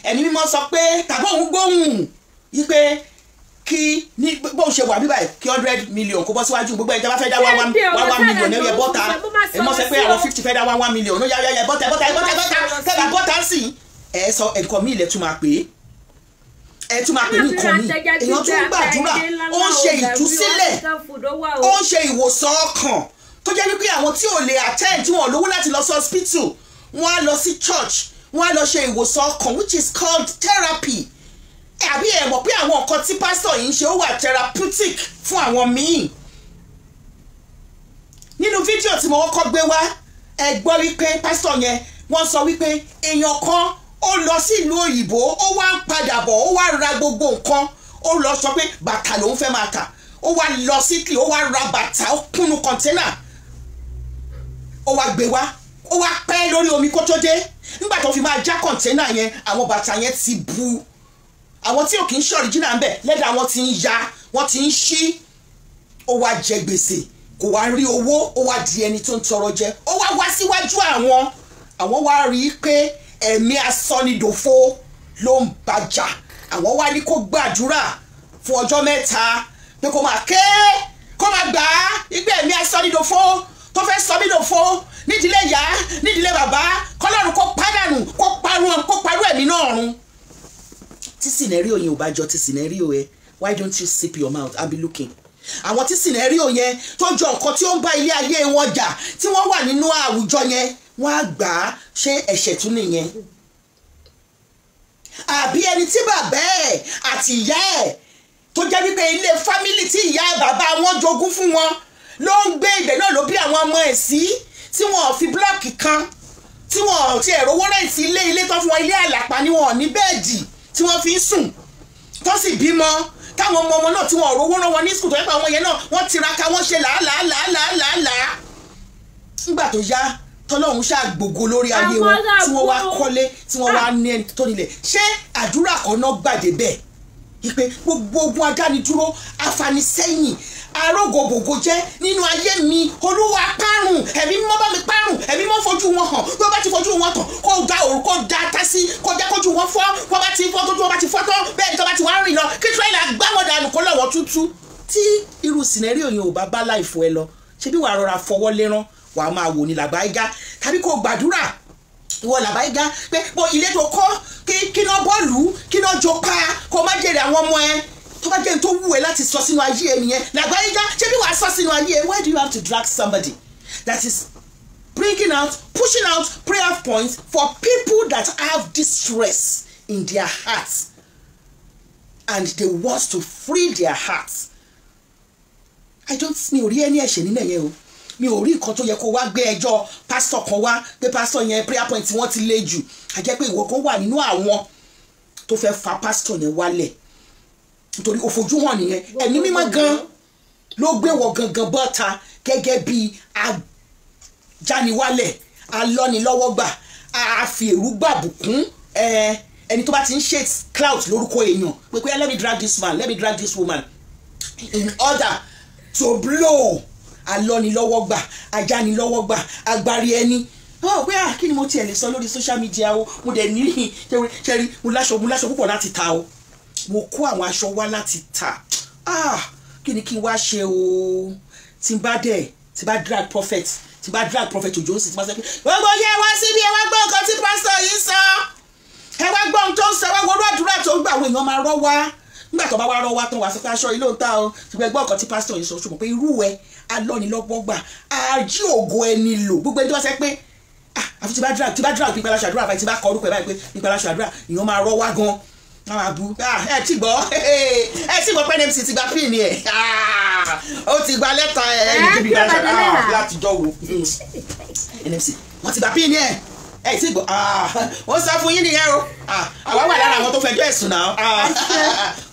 ẹ̀mí mímọ́ sọ pé tàbí òun gbóhùn wípé kí ní bóun ṣe wà bíbáyìí, kí 100 million kó bọ́ síwájú gbogbo ẹ̀, tẹ́ bá fẹ́ dá 1 million ẹ yẹ bọ́ta, ẹ mọ̀ sẹ́ pé àwọn 50 fẹ́ dá 1 million, ó yá yá yá bọ́ta bọ́ta bọ́ta bọ́ta, tẹ́ bá bọ́ta sí ẹ sọ nǹkan mi ilẹ̀ tún máa pè é, ẹ tún máa pè ní nǹkan mi. Èèyàn tún gbàdúrà, ó ń ṣe ìtúsílẹ̀, ó ń ṣe ìwòsàn ọkàn, tó jẹ́ wípé àwọn tí ò lè attend, tí wọ́n lówó láti lọ sí hospital, wọ́n á lọ sí church, wọ́n á lọ ṣe ìwòsàn ọkàn, which is called therapy. Àbí ẹ mọ̀ pé àwọn nǹkan tí pásítọ̀ yìí ń ṣe ó wà therapeutic fún àwọn míì. Nínú fídíò tí mo kọ́kọ́ gbé wá, ẹ gbọ́ wípé pásítọ̀ yẹn wọ́n sọ wípé èèyàn kan ó lọ sí ìlú òyìnbó, ó wá ń padà bọ̀, ó wá ra gbogbo nǹkan, ó lọ sọ pé bàtà lòún fẹ́ máa tà, Ó wá lọ sí Italy, ó wá ra bàtà, ó kúnnu kọ̀ńténà, ó wá gbé wá, ó wá pẹ́ lórí omi kó tó dé. Nígbà tó fi máa já kọ̀ńténà yẹn, àwọn bàtà yẹn ti bu, àwọn tí ò kì í ṣe original ń bẹ̀ lẹ́dà, wọ́n ti ń ya, wọ́n ti ń ṣí. Ó wá jẹ gbèsè, kò wá rí owó, ó wá di ẹni tó ń tọrọ jẹ. Ó wá wá síwájú àwọn, àwọn wá rí i pé ẹ̀mí asọ́nidòfo ló ń bàjà. Àwọn wá ní kó gbàdúrà fún ọjọ́ 3, pé kó máa ké, kó máa gbà á, ìgbẹ́ ẹ̀mí asọ́nidòfo tó fẹ́ sọ mí dòfo nídìílé ìyá, nídìílé bàbá, kọ́lọ́run kó pàdánù, kó parun, kó parú ẹ̀mí náà run. Tí scenario yẹn ò bá jọ ti scenario ẹ, why don't you sip your mouth and be looking? Àwọn tí scenario yẹn tó jọ nǹkan tí ó ń bá ilé ayé wọn jà, tí wọ́n wà nínú àwùjọ yẹn, wọ́n á gbà á. Ṣé ẹ̀ṣẹ̀ tún nìyẹn? Àbí ẹni tí bàbá ẹ̀ àti ìyá ẹ̀ tó jẹ́ wípé ilé family tí ìyá bàbá wọn jogún fún wọn ló ń gbé, ibẹ̀ náà ló bí àwọn ọmọ ẹ̀ sí, tí wọn ò fi block kan, tí wọn ò tiẹ̀ rówó rent ilé, ilé tó fún wọn ilé àlàpà ni, wọn ò ní bed tí wọ́n fi ń sùn, tó sì bímọ, táwọn ọmọ wọn náà tí wọn ò rówó rán wọn ní school, tó yẹ pé àwọn yẹn náà wọ́n tiraka, wọ́n ṣe làálàálàálàálàá. Nígbà tó yá, tọ́lọ́run ṣàgbògo lórí ayé wọn, tí wọ́n wá kọ́lé, tí wọ́n wá ní ẹni tó nílẹ̀. Ṣé àdúrà kan náà gbàdé bẹ́ẹ̀? Ìpè gbogbo ogun adánidúró, afanisẹ́yìn, arógòbògò jẹ́ nínú ayé mi, Olúwa parun, ẹ̀mí mímọ́ bá mi parun, ẹ̀mí mímọ́ fojú wọn hàn. Bí wọ́n bá ti fojú wọn tàn, kó da òrùn, kó da ata sí, kó jẹ́ kójú wọn fọ́. Kó bá ti fọ́, tójú wọn bá ti fọ́ tán, bẹ́ẹ̀ ni tó bá ti wá rìn lọ, kí tírẹ́là gbá wọn dànù, kó lọ́wọ́ tútú. Tí irú scenario yẹn ò bá bá láìfo ẹ lọ, ṣé bí wàá rọra fọwọ́ lérán, wàá máa wò ní làgbáyé, tàbí kó gbàdúrà ìwọ làbáyígá pé bó ilé tó kọ́, kí náà bọ́ọ̀lù, kí náà jọ pa, kó má jèrè àwọn ọmọ ẹ. Tó bá jẹ́ ní tó wù ẹ́ láti sọ sínú ayé ẹ nìyẹn, làgbáyígá, ṣé bí wàá sọ sínú ayé ẹ? Why do you have to drag somebody that is bringing out, pushing out prayer points for people that have distress in their hearts and they want to free their hearts? I don't, mi ò rí ẹni ẹ̀ṣẹ̀ nílẹ̀ yẹn o. Mi ò rí nǹkan tó yẹ kó wá gbé ẹjọ́ pásítọ̀ kan wá pé pásítọ̀ yẹn, prayer point wọ́n ti le jù. A jẹ́ pé ìwọ kan wà nínú àwọn tó fẹ́ fa pásítọ̀ yẹn wálẹ̀, nítorí ó fojú hàn nìyẹn. Ẹ̀mí mímọ́ gan ló gbé wọ gangan bọ́ta gẹ́gẹ́ bí ajániwálẹ̀, alọ́nilọ́wọ́gbà, àfi èrú gbàbùkún ẹni tó bá ti ń ṣe clout lórúkọ èèyàn, pé let me drag this man, let me drag this woman in order to blow. Alọ́nilọ́wọ́gbà, ajánilọ́wọ́gbà, agbárí ẹni. Ọ pé à, kí ni mo tiẹ̀ lè sọ lórí social media o? Mo dẹ̀ ní ṣẹ́rí, mo láṣọ púpọ̀ láti ta o, mo kó àwọn aṣọ wá láti ta. Ah, kí ni kí n wá ṣe o? Tí n bá dẹ̀ tí bá drag prophet, tí bá drag prophet Òjó sì, tí bá sọ pé gbogbo yẹ wá síbi, ẹ wá gbọ́ nǹkan tí pásítọ̀ yìí sọ, ẹ wá gbọ́ ohun tó ń sọ, ẹ wá wọlé àdúrà tó ń gbà, àwọn èèyàn máa rọ́ wá. Nígbà tó bá wá rọ́ wá tán, wá sọ pé aṣọ yìí ló ń ta o, ṣùgbọ́n ẹgbọ́n nǹkan tí pásítọ̀ yìí sọ. Ṣùgbọ́n pé irú ẹ alọ́nilọ́gbọ́gbà, ají ògo ẹni lò, gbogbo ẹni tó bá sẹ pé ah, àfi tí bá drag pípa aláṣọ àdúrà báyìí, tí bá kọ orúkọ ẹ báyìí pé pípa aláṣọ àdúrà, ìyẹn máa rọ́ wá gan, wọ́n máa bu. Ẹ ti gbọ́, ẹ ti gbọ́ pé NMC ti gba pin ẹ̀, ó ti gba lẹ́tà ẹ̀ ẹ̀ níbi aláṣọ àdúrà láti jọ wo NMC, wọ́n ti gba pin ẹ̀. Ẹ ti gbọ́, wọ́n sọ fún yín nìyẹn o. Àwa wà lára àwọn tó fẹjọ́ ẹ̀sùn náà.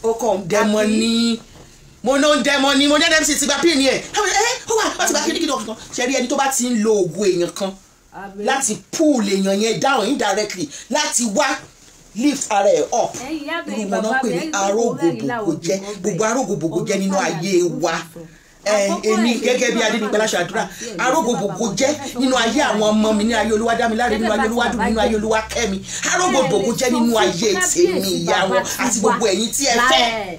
Ó kàn ń dẹ́mọ ní mo náà ń dẹ́mọ ní mo ní NMC ti gba pin ẹ̀, ẹ ó wà, wọ́n ti gba pin kí ni ọkàn ṣe rí. Ẹni tó bá ti ń lo ògùn èèyàn kan láti pull èèyàn yẹn down indirectly, láti wá lift ara ẹ̀ up, irú wọn náà pè ní arógòbògò jẹ́. Gbogbo arógòbògò jẹ́ nínú ayé wa, èmi gẹ́gẹ́ bí Adénípẹ́ láṣọ àdúrà, arógòbògò jẹ́ nínú ayé àwọn ọmọ mi, ní ayé Olúwadámiláre, nínú ayé Olúwadùn, nínú ayé Olúwakẹ́mi, arógòbògò jẹ́ nínú ayé tèmi, ìyá wọn àti gbogbo ẹ̀yin tí ẹ fẹ́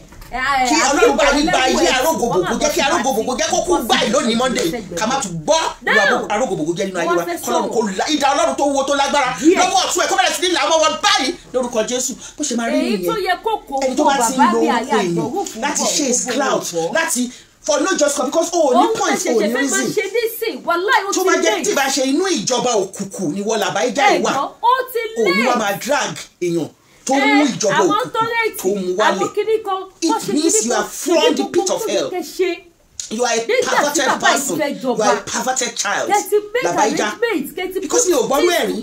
kí Ọlọ́run bá yín gba ayé arógòbògò jẹ́, kí arógòbògò jẹ́ kó kú báyìí lónìí Monday, ká má tún gbọ́ ìwà arógòbògò jẹ́ nínú ayé wa. Kọlọ́run kó ìdá Ọlọ́run tó wo tó lágbára lọ́wọ́ ọ̀tún ẹ̀ kó bẹ̀rẹ̀ sí ní làwọn wọn báyìí lórúkọ Jésù. Bó ṣe máa rí nìyẹn. Ẹni tó bá ti ń lo orúkọ èèyàn láti chase clout, láti for no just cause, because o ní point, o ní reason, tó bá jẹ́ tí bá ṣe inú ìjọba òkùnkùn ni wọ́n làbáyé ìwà, o ní wàá máa drag èèyàn tó mú ìjọba òkùnkùn tó mú wálẹ̀. It means you are from the pit of hell. You are a perverted person, you are a perverted child, Làbáyíjà, because mi ò gbọ́rú ẹ̀rí.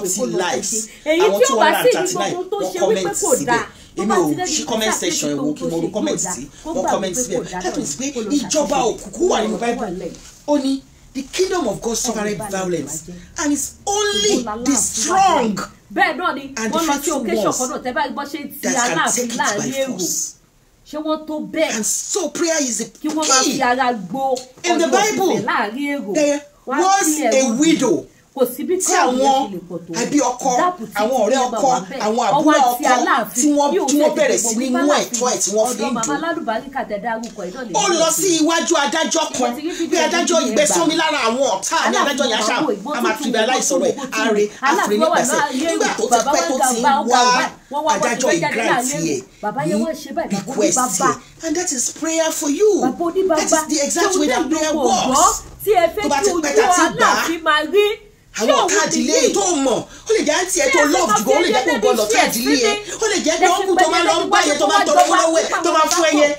40 kó lọ likes. ṣe. Èyí Àwọn tí ò bá sì ní 239 gbogbo tó wọ́n ṣe wípé comment kò síbẹ̀. dáa, tó Èmi bá ò ti rẹ́ni ṣí tó comment ṣàkíyèsí section pé ẹ̀ wò ohun kí tó mo ṣe ro yóò comment dáa, sí kó wọ́n gbà comment wípé síbẹ̀. kò dáa That náà means pé ni, kó lọ ìjọba ṣàtúnṣe. òkùnkùn wà nínú Ọ̀rọ̀ tó Bible. wà lẹ́yìn. Ó ní the kingdom of God suffered Ẹ̀rù bà violence lè and it's only Ìbò the làláàfin wà strong báyìí. Bẹ́ẹ̀ náà ni and the wọ́n lọ sí faithful occasion ones kan náà, tẹ́ bá gbọ́ ṣe ti that can Aláàfin take it by láàrin èrò, force. ṣé wọ́n tó bẹ́ẹ̀ And so prayer is the kí wọ́n máa fi key. ara gbó In the Ọọ̀ni of Bible, Ifẹ̀ láàrin èrò? there Wọ́n á was sílẹ̀ a wọn widow Kò sí bí tí àwọn ẹbí ọkọ, àwọn ọ̀rẹ́ ọkọ, àwọn àbúrò ọkọ tí wọ́n bẹ̀rẹ̀ sí ní mú ẹ̀tọ́ ẹ̀ tí wọ́n fi ń dùn. Ó lọ sí iwájú adájọ́ kan bí adájọ́ ìgbẹ́ sómi lára àwọn ọ̀tá ní adájọ́ yẹn aṣá a máa trivialize ọ̀rọ̀ ẹ̀ àárẹ̀ àfìrí nípasẹ̀ nígbà tó ti pẹ́ tó ti ń wá adájọ́ ìgrant ẹ̀ ní request ẹ̀, and that is prayer for you. That is the exact way that prayer works. Tó bá ti pẹ́ tá ti gbà á, àwọn ọ̀tá ìdílé tó mọ̀, ó lè jẹ́ àǹtí ẹ̀ tó love jù, ó lè jẹ́ gbogbo ọ̀tá ìdílé ẹ̀, ó lè jẹ́ pé ọ̀nkù tó máa lọ ń gbá yẹn tó máa tọrọ owó lọ́wọ́ ẹ̀ tó máa fún ẹ yẹn,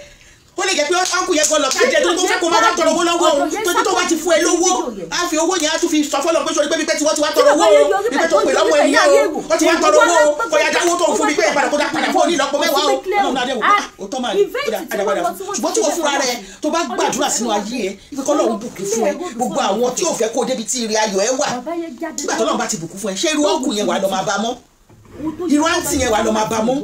ó lè jẹ́ pé ọ̀nkù yẹn gan lọ ká jẹ tó tó fẹ́ kó máa wá tọrọ owó lọ́wọ́ òun tó tó bá ti fún ẹ lówó, á fi owó yẹn á tún fi sọ fọ́lọ́ pé sọ pé pípẹ́ tí wọ́n ti wá tọrọ owó o, pípẹ́ tó pè lọ́wọ́ ẹni o, wọ́n ti wá tọrọ owó o, kọ̀yà dáwó tó ń fún mi pé ìpadà kó dá padà fún onílọ́pọ̀ mẹ́wàá o, ọlọ́run adé wò ó tọ́ máa ní àdàpadà fún. Ṣùgbọ́n tí wọ́n fúnra rẹ̀ tó bá gbàdúrà sínú ayé ẹ ibi kọ́ lọ́run bùkún fún ẹ, gbogbo àwọn tí ò fẹ́ kó débi tí ire ayọ̀ ẹ wà, nígbà tó lọ́run bá ti bùkún fún ẹ, ṣé irú ọ̀nkù yẹn wà lọ́ máa bá mọ́? Irú àǹtí yẹn wà lọ́ máa bá mọ́?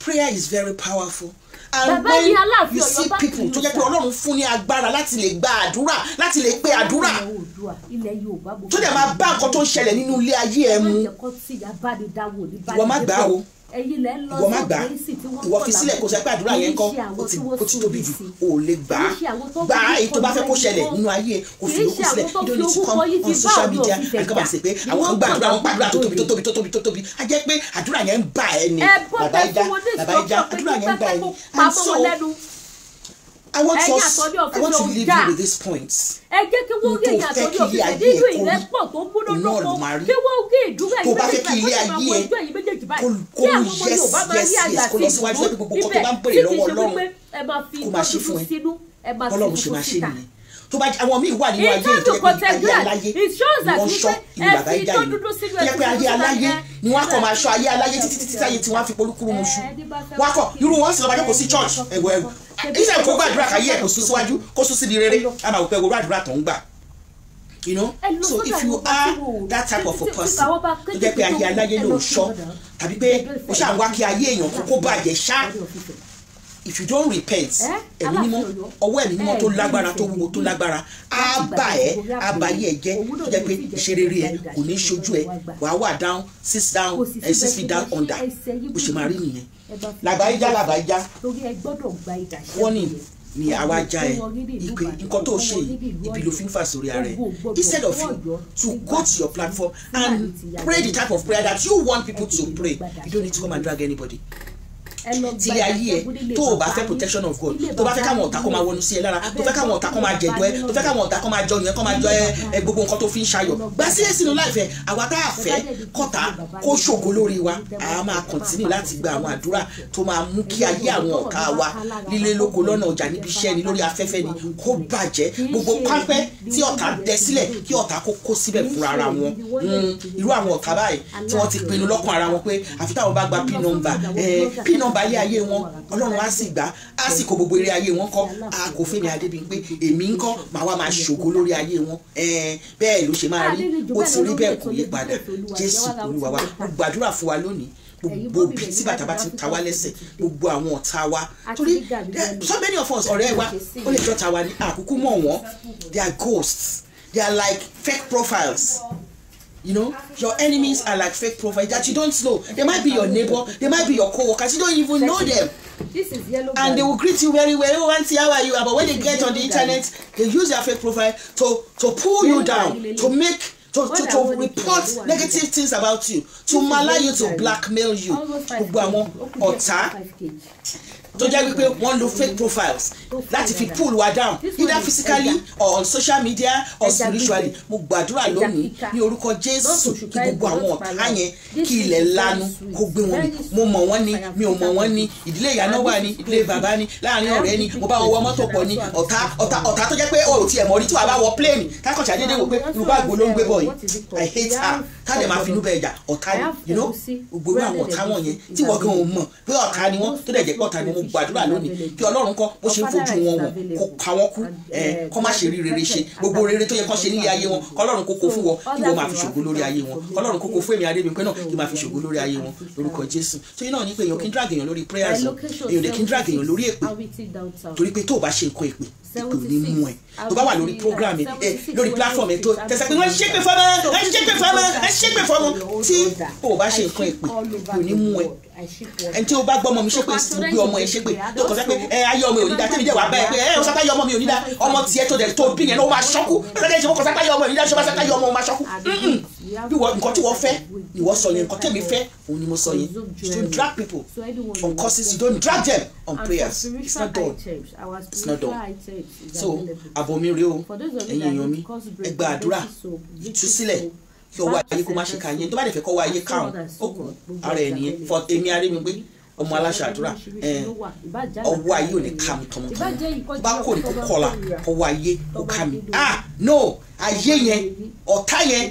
Prayer is very powerful. And when you see people tó jẹ́ pé Ọlọ́run fún ní agbára láti lè gba àdúrà, láti lè pe àdúrà, tó dẹ̀ máa bá nǹkan tó ń ṣẹlẹ̀ nínú ilé ayé ẹ mu, ìwọ má gbà o, ìwọ má gbà, ìwọ fi sílẹ̀ kó sọ pé àdúrà yẹn kọ́ ó ti tóbi jù, ò lè gbà á. Gbà á èyí tó bá fẹ́ kó ṣẹlẹ̀ nínú ayé ẹ, kó fi yòókù sílẹ̀. You don't need to come on social media and come and say pé àwọn kan gbàdúrà, wọn gbàdúrà tó tóbi tó tóbi tó tóbi tó tóbi, á jẹ́ pé àdúrà yẹn ń bà ẹ́ ni. Bàbá ìjà, bàbá ìjà, àdúrà yẹn ń bà ẹ́ ni. And so I want to leave you with this point. Tó fẹ́ kí ilé ayé ẹ kó rí, òun náà ló máa rí. Tó bá fẹ́ kí ilé ayé ẹ kó yes yes yes kó lọ síwájú ẹ, gbogbo nǹkan tó bá ń bèrè lọ́wọ́ Ọlọ́run kó máa ṣe fún ẹ, Ọlọ́run ṣe máa ṣe nìyẹn. Tó bá àwọn míì wà nínú ayé tó jẹ́ pé ayé aláyé ni wọ́n ṣọ́ ìlú bàbá ìjà yìí, tó jẹ́ pé ayé aláyé ni wọ́n á kọ́ máa ṣọ́ ayé aláyé títí títí táyé tí wọ́n á fi polúkúrú mu ṣu. Wọ́n á kọ́ irú wọn sì lọ́ọ́ bá jókòó sí church ẹ̀wọ̀ ẹ̀wọ̀ iṣẹ́ kó gbàdúrà káyé ẹ̀ kó sún síwájú, kó sún síbi rere, á máa wò pé ewúrẹ́ àdúrà tó ń gbà. You know, so if you are that type of a person tó jẹ́ pé ayé aláyé ló ń ṣọ́, tàbí pé o ṣáà ń wá kí ayé èèyàn kó bàjẹ́ ṣá, if you don't repent, ẹ̀mí mímọ́, ọwọ́ ẹ̀mí mímọ́ tó lágbára, tó wúwo, tó lágbára, á bà ẹ́, á bà ayé ẹ jẹ́, tó jẹ́ pé ìṣerere ẹ kò ní ṣojú ẹ, wàá wà down six down and 6 feet down under, bó ṣe máa rí nìyẹn. Làbáyíjá làbáyíjá, wọ́n ní ni àwa já ẹ ìpè nǹkan tó ṣe ibi ló fi ń fà sórí ara ẹ. Instead of you to go to your platform and pray the type of prayer that you want people to pray, you don't need to come and drag anybody. Tílé ayé ẹ tó o bá fẹ́ protection of God, tó bá fẹ́ káwọn ọ̀tá kó máa wọnú sí ẹ lára, tó fẹ́ káwọn ọ̀tá kó máa jẹ̀dọ̀ ẹ, tó fẹ́ káwọn ọ̀tá kó máa jọyàn, kó máa jọ ẹ gbogbo nǹkan tó fi ń ṣayọ̀, gbà sílẹ̀ sínú láìfẹ́. Àwa tá a fẹ́ kọ́ta kó ṣògo lórí wa, a máa continue láti gba àwọn àdúrà tó máa mú kí ayé àwọn ọ̀tá wa lílé lóko, lọ́nà ọjà, níbi iṣẹ́ ni, lórí afẹ́fẹ́ ni, kó bàjẹ́. Gbogbo pápẹ́ tí ọ̀tá dẹ sílẹ̀ kí ọ̀tá kó síbẹ̀ fúnra ara wọn. Irú àwọn ọ̀tá báyìí tí wọ́n ti pinnu lọ́kàn ara wọn pé àfi táwọn bá gba pin number, pin number ilé ayé wọn, Ọlọ́run á sì gbà á sì kó gbogbo eré ayé wọn kọ́, a kò fẹ́mi Adébímpé, èmi ń kọ́ màá wá máa ṣògo lórí ayé wọn. Bẹ́ẹ̀ ló ṣe máa rí, ó ti rí bẹ́ẹ̀, kò yí padà. Jésù Olúwa wa, mo gbàdúrà fún wa lónìí, gbogbo bí tí bàtà bá ti ta wá lẹ́sẹ̀, gbogbo àwọn ọ̀tá wa, torí so many of us, ọ̀rẹ́ wa ó lè jọ́ta wa ní àkókò mọ̀ wọ́n, they are ghosts, they are like fake profiles. You know, your enemies are like fake profiles that you don't know. They might be your neighbor, they might be your co-workers, you don't even know them. This is yellow. And they will greet you very well. Oh, auntie, how are you? But when they get on the internet, they use their fake profile to pull you down, to make to report negative things about you, to malign you, to blackmail you. Gbogbo àwọn ọ̀tá tó jẹ́ wípé wọ́n lo fake profiles láti fi pull wa down, either physically or on social media or spiritually. Mo gbàdúrà lónìí ní orúkọ Jésù kí gbogbo àwọn ọ̀tá yẹn kí ilẹ̀ lanu kó gbé wọn mì. Mo mọ̀ wọ́n ni, mi ò mọ̀ wọ́n ni, ìdílé ìyá náà wà ní, ìdílé bàbá ní, láàrin ọ̀rẹ́ ni, mo bá wọn wọ mọ́tò pọ̀ ní, ọ̀tá ọ̀tá ọ̀tá tó jẹ́ pé o ò tiẹ̀ mọ̀ rí tí wàá bá wọ plane kákọ̀ṣà dédé wò pé irú báàgò ló ń gbé bọ̀ yìí, I hate her, ká lè máa finú bẹ́ẹ̀ jà, ọ̀tá ni, you know, gbogbo àwọn ọ̀tá wọ̀nyẹn tí wọ́n gan ò mọ̀ pé ọ̀tá ni wọ́n, tó dẹ̀ jẹ́ pé ọ̀tá ni wọ́n. Gbàdúrà lónìí kí Ọlọ́run kọ́ bó ṣe ń fojú wọn wọ̀n kó pa wọ́n kú, kó má ṣe rí rere ṣe, gbogbo rere tó yẹ kó ṣe nílé ayé wọn k'Ọlọ́run kó kó fún wọn kí wọ́n máa fi ṣògo lórí ayé wọn, k'Ọlọ́run kó kó fún èmi Adébímpé náà kí máa fi ṣògo lórí ayé wọn lórúkọ Jésù. Tó yín náà ní pé èèyàn kí ń drag èèyàn lórí prayers, èèyàn lè kí ń drag èèyàn lórí èpè, torí pé tó o bá ṣe nǹkan èpè Èpè ò ní mú ẹ. Tó bá wà lórí program ẹ, lórí platform ẹ, tó tẹsẹ̀ pé wọ́n ṣépè fọ́mọ, ẹ ṣépè fọ́mọ, ẹ ṣépè fọ́mọ, tí o bá ṣe nǹkan, èpè ò ní mú ẹ. Ẹni tí o bá gbọ́ ọmọ mi ṣépè, gbé ọmọ ẹ ṣépè, tó kàn sọ pé ẹ ayé ọmọ ò ní dá, tẹ́mi dẹ̀ wá bá ẹ pé ẹ o sọ pé ayé ọmọ mi ò ní dá, ọmọ tiẹ̀ tó dẹ̀ tó bí yẹn ló máa ṣọ́kú. Ẹ ṣe kó sọ pé ayé ọmọ ò ní dá, ṣe bá sọ pé ayé ọmọ máa ṣọ́kú? Bí wọ́n nǹkan tí wọ́n fẹ́ ni wọ́n sọ yẹn, nǹkan tẹ́mi fẹ́ òun ni mo sọ yẹn. You don't drag people on curses, you don't drag them on prayers. It's not done, it's not done. So àbọ̀ mi rèé o, ẹ̀yin èèyàn mi, ẹ gba àdúrà ìtúsílẹ̀ kí ọwọ́ ayé kó má ṣe ká yẹn. Tó bá dẹ̀ fẹ́ kọ́wọ́ ayé káwọn, ó kù ara ẹ̀ nìyẹn. For èmi arémi pé ọmọ aláṣẹ àdúrà, ọwọ́ ayé ò ní ká mi tọmọtọmọ. Bá kò ní kó kọlà, ọwọ́ ayé kó ká mi. Ah no, ayé yẹn, ọ̀tá yẹn,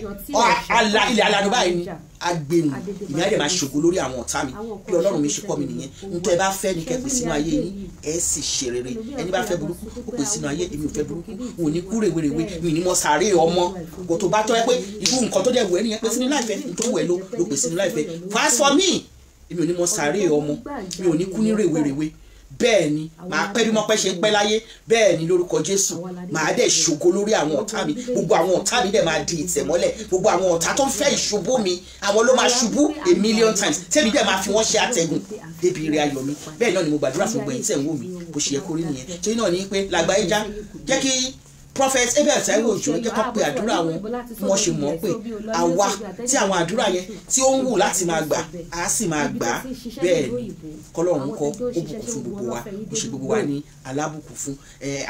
ilẹ̀ alanu báyìí ni agbẹ̀mù. Ìmí á dẹ̀ máa ṣògo lórí àwọn ọ̀tá mi. Bí Ọlọ́run mi ṣe kọ́ mi nìyẹn. Nítorí ẹ bá fẹ́ ni kẹ́ pè sínú ayé yín, ẹ sì ṣe rere. Ẹni bá fẹ́ burúkú, ó pè sínú ayé. Èmi ò fẹ́ burúkú, n ò ní kú rèwerèwe, mi ní mọ sàárè ọmọ. Kò tó bá tọ́ ẹ pé irú nǹkan tó dẹ̀ wù ẹ́ nìyẹn, pè sínú láìfẹ́. N tó wù ẹ́ ló pè sínú láìfẹ́. As for me, èmi ò ní mọ sàárè ọmọ, mi ò ní kú ní rèwerèwe. Bẹ́ẹ̀ ni màá pẹ́ bí mo pẹ́ ṣe ń pẹ́ láyé. Bẹ́ẹ̀ ni, lórúkọ Jésù, màá dẹ̀ ṣògo lórí àwọn ọ̀tá mi. Gbogbo àwọn ọ̀tá mi dẹ̀ máa di ìtẹ̀mọ́lẹ̀. Gbogbo àwọn ọ̀tá tó ń fẹ́ ìṣubú mi, àwọn ló máa ṣubú a million times, tẹ́mi dẹ̀ máa fi wọ́n ṣe àtẹ̀gùn débi ire ayọ̀ mi. Bẹ́ẹ̀ náà ni mo gbàdúrà fún gbẹ̀yìn tẹ̀ ń wò mí. Bó ṣe yẹ kó rí nìyẹn. Torí náà ni pé làgbáyé já, jẹ́ kí Prophet Abel Taiwo Òjó jẹ́ kó pe àdúrà wọn bí wọ́n ṣe mọ̀ pé àwa tí àwọn àdúrà yẹn tí ó ń wù láti máa gbà á sì máa gbà á. Bẹ́ẹ̀ ni kọ́lọ́run kọ́ ó bùkún fún gbogbo wa, ó ṣe gbogbo wa ní alábùkún fún.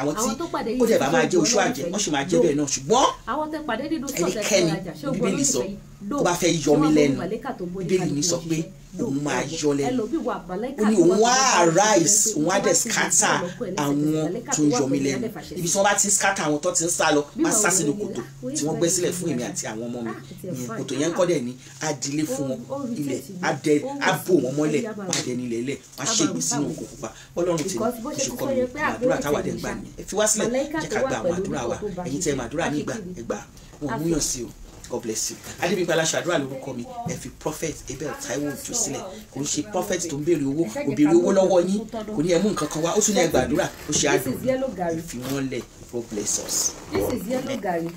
Àwọn tí ó dẹ̀ bá máa jẹ́ oṣù àjẹ́, wọ́n sì máa jẹ́ bẹ́ẹ̀ náà. Ṣùgbọ́n ẹnikẹ́ni, Bíbélì sọ, tó bá fẹ́ yọ mí lẹ́nu, Bíbélì mi sọ pé òun máa yọ lẹ́nu. Ó ní òun á arise, òun á dẹ̀ scatter àwọn tó ń yọ mí lẹ́nu. Ibi tí wọ́n bá ti ń scatter àwọn tó ti ń sá lọ, wọ́n á sá sínú kòtò tí wọ́n gbẹ́ sílẹ̀ fún èmi àti àwọn ọmọ mi. Ìyẹn kòtò yẹn ń kọ́ dẹ̀ ní adilé fún wọn. Ilẹ̀ á bò wọ́n mọ́lẹ̀, wọ́n á dẹ̀ ní ilẹ̀ ilẹ̀, wọ́n á ṣègbè sínú òkú pupa. Ọlọ́run tèmi bó ṣe kọ́ mi, àdúrà táwa dẹ̀ ń gbà nìyẹn. Ẹ fi wá sílẹ̀, jẹ́ ká gba àwọn àdúrà wa. Ẹ̀yin tẹ́ ẹ màdúrà ní ìgbà ẹgbà wọn múyàn sí o. God bless you. Adébíyí Aláṣọ Àdúrà lórúkọ mi. Ẹ fi Prophet Abel Taiwo Òjó sílẹ̀. Kò ń ṣe prophet tó ń béèrè owó, kò béèrè owó lọ́wọ́ yín, kò ní ẹ mú nǹkan kan wá, ó tún ní ẹ gbàdúrà, ó ṣe àdùn. Ẹ fi wọ́n lẹ̀. God bless us. This is yellow garri.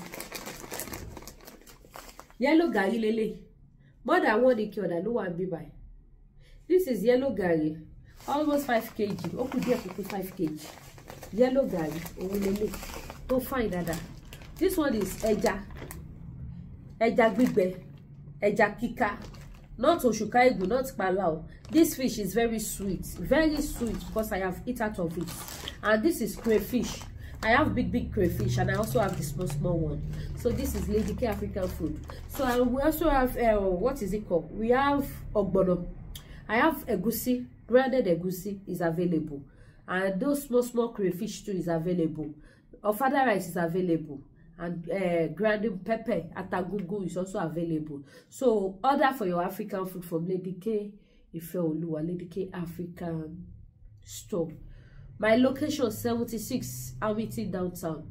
Yellow garri lele. More than one ike ọ̀dà ló wà níbí báyìí. This is yellow garri, almost 5 kg. Ó kù díẹ̀ kó pé 5 kg. Yellow garri òun lele tó fine dáadáa. This one is ẹja, ẹja gbígbẹ, ẹja kíká, not òṣùká egbò, not pala o. This fish is very sweet, very sweet, because I have eat out of it. And this is crayfish. I have big big crayfish and I also have the small small one. So this is Lady K African food. So, and we also have what is it called, we have ogbono. I have egusi, grounded egusi is available, and those small small crayfish too is available. Ofada rice is available, and grounded pepper, atagungun, is also available. So order for your African food from Lady K Ifeoluwa, Lady K African Store. My location, 76 Amity downtown,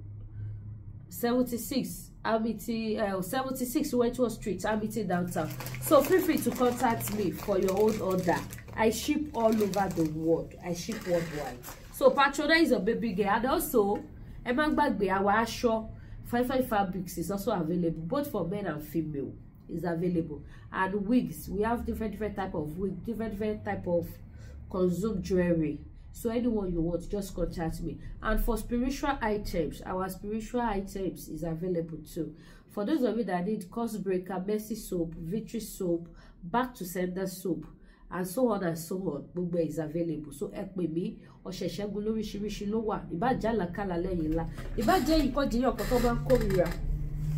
76 Amity, 76 Wentworth Street, Amity downtown. So feel free to contact me for your own order. I ship all over the world. I ship worldwide. So patronize your baby girl. And also, ẹ má gbàgbé our aṣọ. Fine Fine Fabrics is also available, both for men and female is available. And wigs, we have different different type of wig, different different type of consume jewelry. So anyone you want, just contact me. And for spiritual items, our spiritual items is available too. For those of you that need curse breaker, mercy soap, victory soap, back to sender soap, and so on and so on, gbogbo is available. So ẹ pè mí. Ọṣẹ ìṣẹ́gun lóríṣiríṣi ló wà. Ìbá jẹ́ àlàkàlà lẹ́yìn ńlá, ìbá jẹ́ ìkọ́jìyàn kan tó máa ń kórìíra,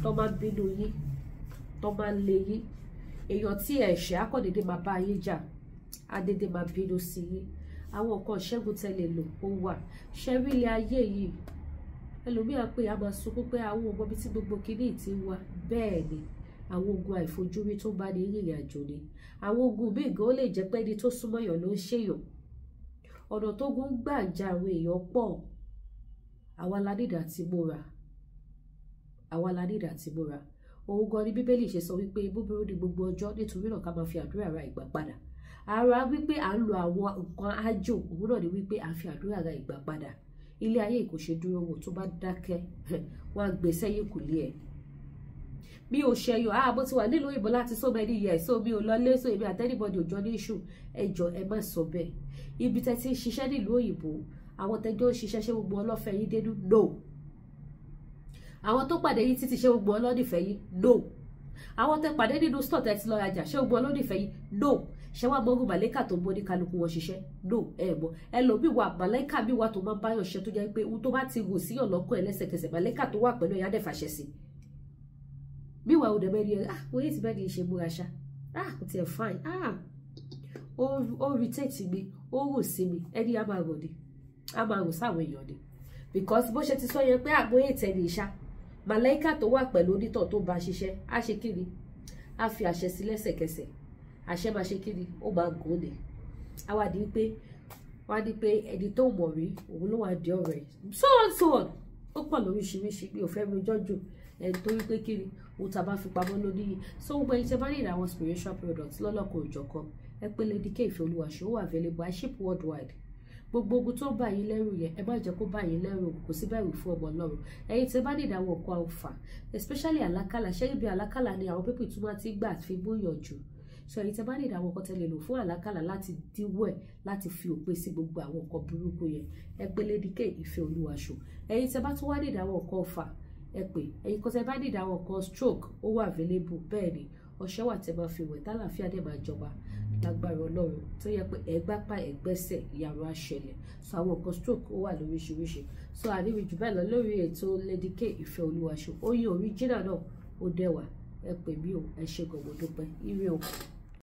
tó máa ń bínú yín, tó máa ń lé yín, èèyàn tí ẹ̀ṣẹ̀ akọ̀dédé máa bá yín jà, adédé máa bínú sí yín, àwọn nǹkan ìṣẹ́gun tẹ́lẹ̀ lò ó wà. Ṣẹ́rí ilé ayé yìí, ẹlòmíà pé a máa sunkún pé àwọn ọmọ bíi tí gbogbo kinní ti ń wá. Bẹ́ẹ̀ ni, àwọn ogun àìfojúrí tó bá ní rìnrìn àjò ni. Àwọn ogun míì gan, ó lè jẹ́ pé ẹni tó súnmọ́ yàn ló ń ṣèyàn. Ọ̀nà tó gún gbà ja àwọn èèyàn pọ̀. Àwa la nídìí àti múra, àwa la nídìí àti múra. Òun gan ni Bíbélì ṣe sọ wípé búburú ní gbogbo ọjọ́, nítorí náà ká máa fi àdúrà ra ìgbà padà. Ara wípé à ń lo àwọn nǹkan ájò, òun náà ni wípé à ń fi àdúrà ra ìgbà padà. Ilé ayé kò ṣe dúró wò, tó bá dákẹ́, wọ́n á gbé sẹ́yìn kùlé ẹ̀. Mi ò ṣẹyọ, ah, mo ti wà nílùú òyìnbó láti so many years, so mi ò lọ lé, so èmi àti anybody ò jọ ní issue. Ẹ jọ, ẹ má sọ bẹ́ẹ̀. Ibi tẹ́ ti ń ṣiṣẹ́ nílùú òyìnbó, àwọn tẹ́jọ́ ń ṣiṣẹ́, ṣé gbogbo ọlọ́fẹ́ yín dénú? No. Àwọn tó pàdé yín títí, ṣé gbogbo ọlọ́nìfẹ́ yín? No. Àwọn tẹ́ pàdé nínú store tẹ́ ti lọ rajà, ṣé gbogbo ọlọ́nìfẹ́ yín? No. Ṣé wàá mọ ogun màlẹ́kà tó ń bọ́ ní kálukú wọn ṣiṣẹ́? No. Ẹ mọ ẹlòmíì wà, màlẹ́kà mi wà tó máa ń báyọ̀ ṣe, tó jẹ́ pé ohun tó bá ti rò síyàn lọ́kàn ẹ̀, lẹ́sẹ̀kẹsẹ̀ màlẹ́kà tó wà pẹ̀lú ẹ̀yà dẹ̀ fàṣẹ sí. Míwàá òdẹ bẹ́ẹ̀ ni, ah, wọ́n yé ti bẹ́ẹ̀ ni ṣe múra ṣá, ah, kò tiẹ̀ fine, ah, ó irritate mi, ó rò sí mi. Ẹni á máa rò ni, á máa rò sáwọn èèyàn ni, because bó ṣe ti sọ yẹn pé àgbo ètè ní ìṣá, màlẹ́kà tó wà pẹ̀lú onítọ̀ tó bá ṣiṣẹ́ á ṣe kí ni? Á fi àṣẹ sí lẹ́sẹ̀kẹsẹ̀. Àṣẹ máa ṣe kí ni? Ó máa gùn ni. Á wá di pé wá di pé ẹni tó mọ̀ rí, òun ló wà di ọ̀rẹ́ ẹ̀, so on, so on. Ó pọ̀ lóríṣiríṣi, mi ò fẹ́ mi jọ́jú ẹ̀, torí pé kí ni, ohun tá a bá fi pamọ́ ló níyì. So gbogbo ẹni tí ẹ bá ní àwọn spiritual products lọ́lọ́kan òjọ̀kan, ẹ pé Lady K Ìfẹ́ Olúwaṣọ, ó wà available. I ship worldwide. Gbogbo ogun tó ń bá yín lẹ́rù yẹn, ẹ má jẹ́ kó bá yín lẹ́rù, kò sí bẹ̀rù fún ọmọ Ọlọ́run. Ẹ̀yin tí ẹ bá ní ìdáwọ́ ọkọ̀ àwòfà, especially àlákàlà, ṣé ibi àlákàlà ni àwọn people tí wọ́n ti gbà fi múyàn jù. So ẹ̀yin tí ẹ bá ní ìdáwọ́ ọkọ̀ tẹ́lẹ̀ lò fún àlákàlà láti díwọ́ ẹ̀, láti fi òpin sí gbogbo àwọn nǹkan burúkú yẹn, ẹ pé Lady K Ìfẹ́ Olúwaṣọ. Ẹ̀yin tí ẹ bá tún wá ní ìdáwọ́ ọkọ̀ ọ̀fà, ẹ pè. Ẹ̀yin kan tí ẹ bá ní ìdáwọ́ ọkọ̀ stroke, ó wà available. Bẹ́ẹ̀ ni, ọṣẹ wà tẹ́ máa fi wẹ̀, tálàfíà dẹ̀ máa jọba lágbára Ọlọ́run, tó yẹ pé ẹgbápá ẹgbẹ́sẹ̀ ìyàrá àṣẹlẹ̀. So àwọn nǹkan stroke, ó wà lóríṣiríṣi. So àníbi jù bẹ́ẹ̀ lọ lórí ètò Lady K Ìfẹ́ Olúwaṣọ. Oyin original náà ó dẹwà. Ẹ pè mí o. Ẹ ṣe gan, mo dúpẹ́. Ire o.